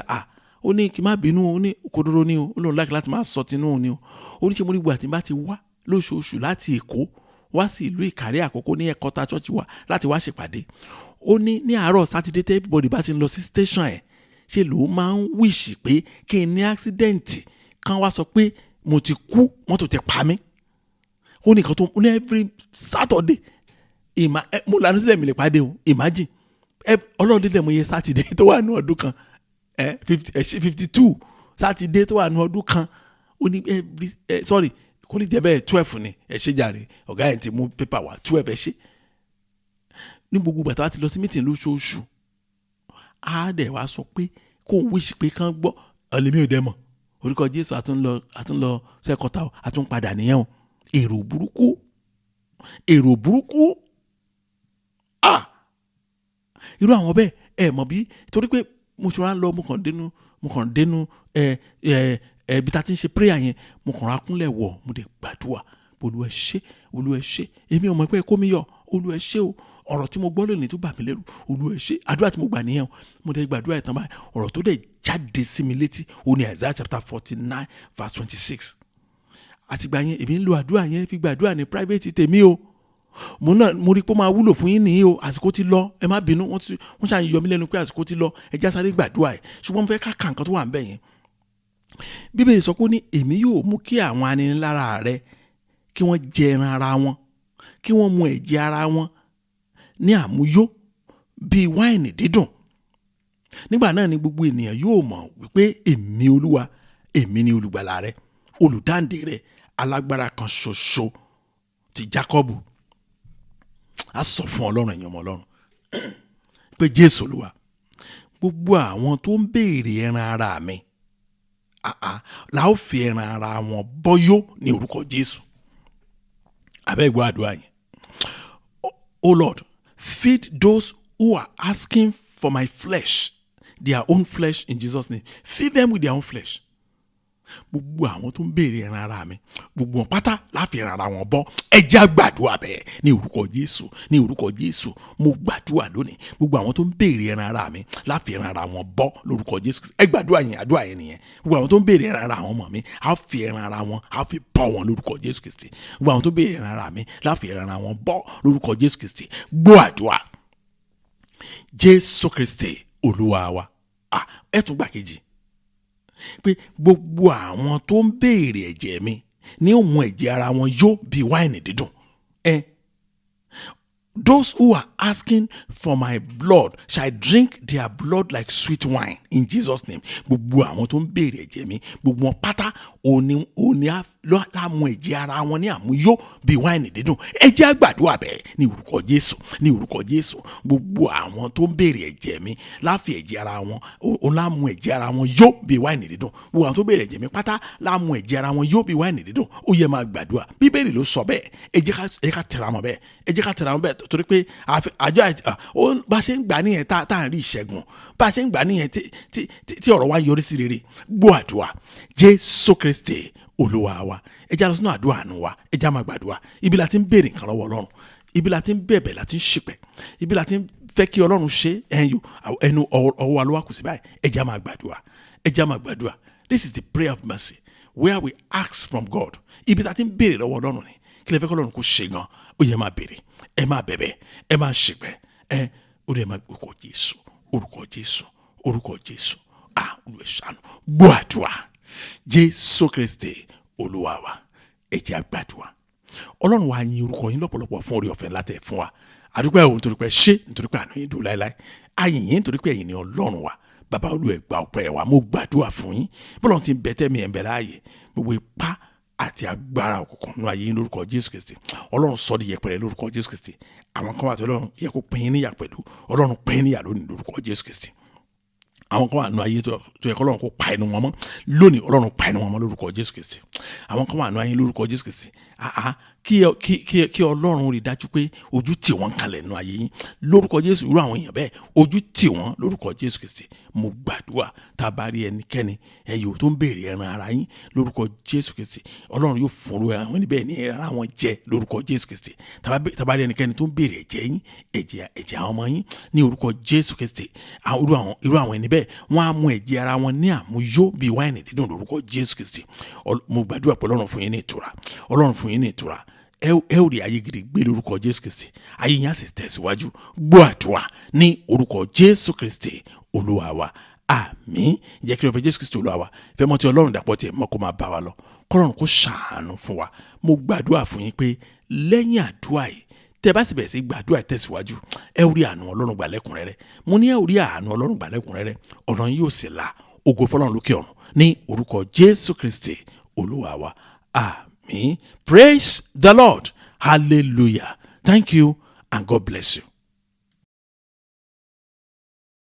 Speaker 3: Ó ní kí n má bínú, ó ní kòdòdó ni o, ó lóun láìka láti máa sọ tinú òun ni o. Ó ní ṣe mo ní gbogbo àti bá ti wá lóṣooṣù láti Èkó wá sí ìlú Ìkàrẹ́ Àkókó ní ẹ̀kọ́ta church wa láti wá ṣèpàdé. Ó ní ní àárọ̀ Sátidé tẹ́ everybody bá ti ń lọ sí station ẹ̀, ṣe ló máa ń wíṣì pé kí n ní accident kan wá sọ pé mo ti kú, mọ́tò ti pa mí. Ó ní nǹkan tó ní every Saturday mo lànà sílẹ̀ mi lè pàdé o. Imagine, Ọlọ́run dídẹ̀ mo yẹ Sátidé tó wà ní ọdún kan, 52 Sátidé tó wà ní ọdún kan. Ó ní every sorry, kò lè jẹ́ bẹ́ẹ̀, 12 ni, ẹ ṣe jàre, ọ̀gá yẹn ti mú pépà wá, 12 ẹ ṣe. Ní gbogbo ìgbà tó bá ti lọ sí meeting lóṣooṣù, á dẹ̀ wá sọ pé kó ń wíṣ pé kán gbọ́ ọ̀lẹ́mí ò dẹ́ mọ̀ orúkọ Jésù, àtúnlọ sẹ́kọ̀tà, àtúnpadà nìyẹn o. Èrò burúkú, èrò burúkú. Irú àwọn bẹ́ẹ̀ ẹ mọ̀ bí, torí pé mo ṣe wá ń lọ, mo kàn dénú ẹ ẹ ẹ bí ta ti ń ṣe prayer yẹn, mo kàn ra kúnlẹ̀ wọ̀, mo dẹ̀ gbàdúrà, Olúwa ṣé, Olúwa ṣé, èmi ò mọ̀ pé kó mi yọ, Olúwa ṣé o, ọ̀rọ̀ tí mo gbọ́ lónìí tó bà mí lẹ́rù, Olúwa ṣé, àdúrà tí mo gbà nìyẹn o. Mo dẹ̀ gbàdúrà ìtàn báyìí, ọ̀rọ̀ tó dẹ̀ jáde sí mi létí ó ní Isaiah chapter 49 verse 26. Àtìgbà yẹn èmi ń lo àdúrà yẹn fi gbàdúrà ní private tèmi o. Mo náà mo rí pé ó máa wúlò fún yín nìyí o. Àsìkò ti lọ, ẹ má bínú, wọ́n ṣàn yọ mí lẹ́nu pé àsìkò ti lọ, ẹ já sáré gbàdúrà ẹ̀, ṣùgbọ́n mo fẹ́ ká kà nǹkan tó wà ń bẹ̀ yẹn. Bíbélì sọ pé ó ní èmi yóò mú kí àwọn aninilára rẹ kí wọ́n jẹ ẹran ara wọn, kí wọ́n mu ẹ̀jẹ̀ ara wọn ní àmúyó bíi wáìnì dídùn. Nígbà náà ni gbogbo ènìyàn yóò mọ̀ wípé èmi Olúwa, èmi ni olùgbàlà rẹ, olùdáǹdè rẹ, alágbára kan ṣoṣo ti Jákọ́bù. A sọ fún Ọlọ́run, ẹ̀yin ọmọ Ọlọ́run, pé Jésù Olúwa, gbogbo àwọn tó ń béèrè ẹran ara mi, la ó fi ẹran ara wọn bọ́yó ní orúkọ Jésù. Abẹ́ ìgbọ́ àdúrà yẹn. O Lord, feed those who are asking for my flesh, their own flesh in Jesus' name. Feed them with their own flesh. Gbogbo àwọn tó ń béèrè ẹran ara mi, gbogbo wọn pátá láfi ẹran ara wọn bọ́. Ẹ jẹ́ á gbàdúrà bẹ́ẹ̀ ní orúkọ Jésù, ní orúkọ Jésù. Mo gbàdúrà lónìí, gbogbo àwọn tó ń béèrè ẹran ara mi láfi ẹran ara wọn bọ́ lórúkọ Jésù. Ẹ gbàdúrà yẹn, àdúrà yẹn nìyẹn. Gbogbo àwọn tó ń béèrè ẹran ara àwọn ọmọ mi, á fi ẹran ara wọn, á fi bọ́ wọn lórúkọ Jésù Kristi. Gbogbo àwọn tó ń béèrè ẹran ara mi láfi ẹran ara wọn bọ́ lórúkọ Jésù Kristi. Gbọ́ àdúrà Jésù Kristi Olúwa wa. Ẹ tún gbà kejì pé gbogbo àwọn tó ń béèrè ẹ̀jẹ̀ mi ní ó mu ẹ̀jẹ̀ ara wọn yó bí wáìnì dídùn. Those who are asking for my blood shall drink their blood like sweet wine in Jesus' name. Gbogbo àwọn tó ń béèrè ẹ̀jẹ̀ mi, gbogbo wọn pátá òní Láàmú ẹ̀jẹ̀ ara wọn ní àmúyó bíi wáìnì dídùn. Ẹ jẹ́ á gbàdúrà bẹ́ẹ̀ ní orúkọ Jésù, ní orúkọ Jésù. Gbogbo àwọn tó ń béèrè ẹ̀jẹ̀ mi láfi ẹ̀jẹ̀ ara wọn ó láàmú ẹ̀jẹ̀ ara wọn yó bíi wáìnì dídùn. Gbogbo àwọn tó béèrè ẹ̀jẹ̀ mi pátá láàmú ẹ̀jẹ̀ ara wọn yó bíi wáìnì dídùn. Ó yẹ máa gbàdúrà. Bíbélì ló sọ bẹ́ẹ̀. Ẹ jẹ́ ká tẹra mọ́ bẹ́ẹ̀. Ẹ jẹ́ ká tẹra mọ́ bẹ́ẹ̀, torí pé àjọ bá ṣe ń gbà níyẹn tá à ń rí ìṣẹ́gun, bá ṣe ń gbà níyẹn tí ọ̀rọ̀ wa yọrí sí rere. Gbọ́ àdúrà, Jésù Kristi Olúwa wa. Ẹ já lọ sínú àdúrà àánú wa. Ẹ já máa gbàdúrà. Ibi la ti ń béèrè nǹkan lọ́wọ́ Ọlọ́run, ibi la ti ń bẹ̀bẹ̀, la ti ń ṣìpẹ̀, ibi la ti ń fẹ́ kí Ọlọ́run ṣe. Ẹ̀yìn ẹnu ọwọ́ wa ló wà kù sí báyìí. Ẹ já máa gbàdúrà, ẹ já máa gbàdúrà. This is the prayer of mercy where we ask from God. Ibi la ti ń béèrè lọ́wọ́ Ọlọ́run ni. Kí lè fẹ́ kí Ọlọ́run kó ṣe gan? Ó yẹ máa béèrè, ẹ máa bẹ̀bẹ̀, ẹ máa ṣìpẹ̀. Ẹ ó lè máa orúkọ Jésù, orúkọ Jésù, orúkọ Jésù. Ah, Olúwa ṣàánú. Gbọ́ àdúrà, Jésù Kristi Olúwa wa. Ẹ jẹ́ á gbàdúrà. Ọlọ́run wa, yin orúkọ yín lọ́pọ̀lọpọ̀ fún oore ọ̀fẹ́ ńlá tẹ́ fún wa. Àdúpẹ́ òun nítorí pé ṣé, nítorí pé àánú yín dùn láéláé. Ayìn yín nítorí pé ẹ̀yin ni Ọlọ́run wa. Bàbá, Olúwa, gba ọpẹ́ wa. Mo gbàdúrà fún yín, bọ́lá ti ń bẹ tẹ́mi ẹ̀ ń bẹ láàyè, gbogbo ipá àti agbára òkùnkùn nínú ayé yín, lórúkọ Jésù Kristi, Ọlọ́run sọ di yẹpẹrẹ lórúkọ Jésù Kristi. Àwọn kan wà tó Ọlọ́run yẹ kó pín in níyà pẹ̀lú, Ọlọ́run pín in níyà lónìí lórúkọ Jésù Kristi. Àwọn kan wà nínú ayé tó yẹ kó Ọlọ́run kó pa ẹnu wọn mọ́ lónìí, Ọlọ́run pa ẹnu wọn mọ́ lórúkọ Jésù Kristi. Àwọn kan wà nínú ayé, lórúkọ Jésù Kristi, àá kí Ọlọ́run rí dájú pé ojú tì wọ́n kalẹ̀ nínú ayé yín lórúkọ Jésù. Irú àwọn èèyàn bẹ́ẹ̀, ojú tì wọ́n lórúkọ Jésù Kristi. Mo gbàdúrà, tá a bá rí ẹnikẹ́ni ẹyọ tó ń béèrè ẹran ara yín, lórúkọ Jésù Kristi, Ọlọ́run yóò fún un àwọn ẹni bẹ́ẹ̀ ní ẹran àwọn jẹ lórúkọ Jésù Kristi. Tá a bá rí ẹnikẹ́ni tó ń béèrè ẹ̀jẹ̀ yín, ẹ̀jẹ̀ àwọn ọmọ yín, ní orúkọ Jésù Kristi, irú àwọn ẹni bẹ́ẹ̀, wọ́n á mú ẹ̀jẹ̀ ara wọn ní àmúyó bíi wáìnì dídùn lórúkọ Jésù Kristi. Mo gbàdúrà pé Ọlọ́run fún yín ní ìtura, Ọlọ́run fún yín ní ìtura. Ẹ ó rí ayé gidi gbé lórúkọ Jésù Kristi. Ayé yẹn á sì tẹ̀síwájú. Gbọ́ àdúrà ní orúkọ Jésù Kristi Olúwa wa, àmín. Jẹ́ kí ọ̀fẹ́ Jésù Kristi Olúwa wa, fẹ́ mọ́ ti Ọlọ́run, dàpọ̀ tiẹ̀ mọ́, kó máa bá wa lọ, kọ́lọ́run kó ṣàánú fún wa. Mo gbàdúrà fún yín pé lẹ́yìn àdúrà yìí, tẹ́ bá sì bẹ̀rẹ̀ sí gbàdúrà tẹ̀síwájú, ẹ ó rí àánú Ọlọ́run gbà lẹ́kùnrẹ́rẹ́. Mo ní ẹ ó rí àánú Ọlọ́run gbà lẹ́kùnrẹ́rẹ́, ọ̀nà yín yóò sì là. Ògo fọlọ́run lókè ọ̀run ní orúkọ Jésù Kristi Olúwa wa, àmín. Praise the Lord. Hallelujah. Thank you and God bless you.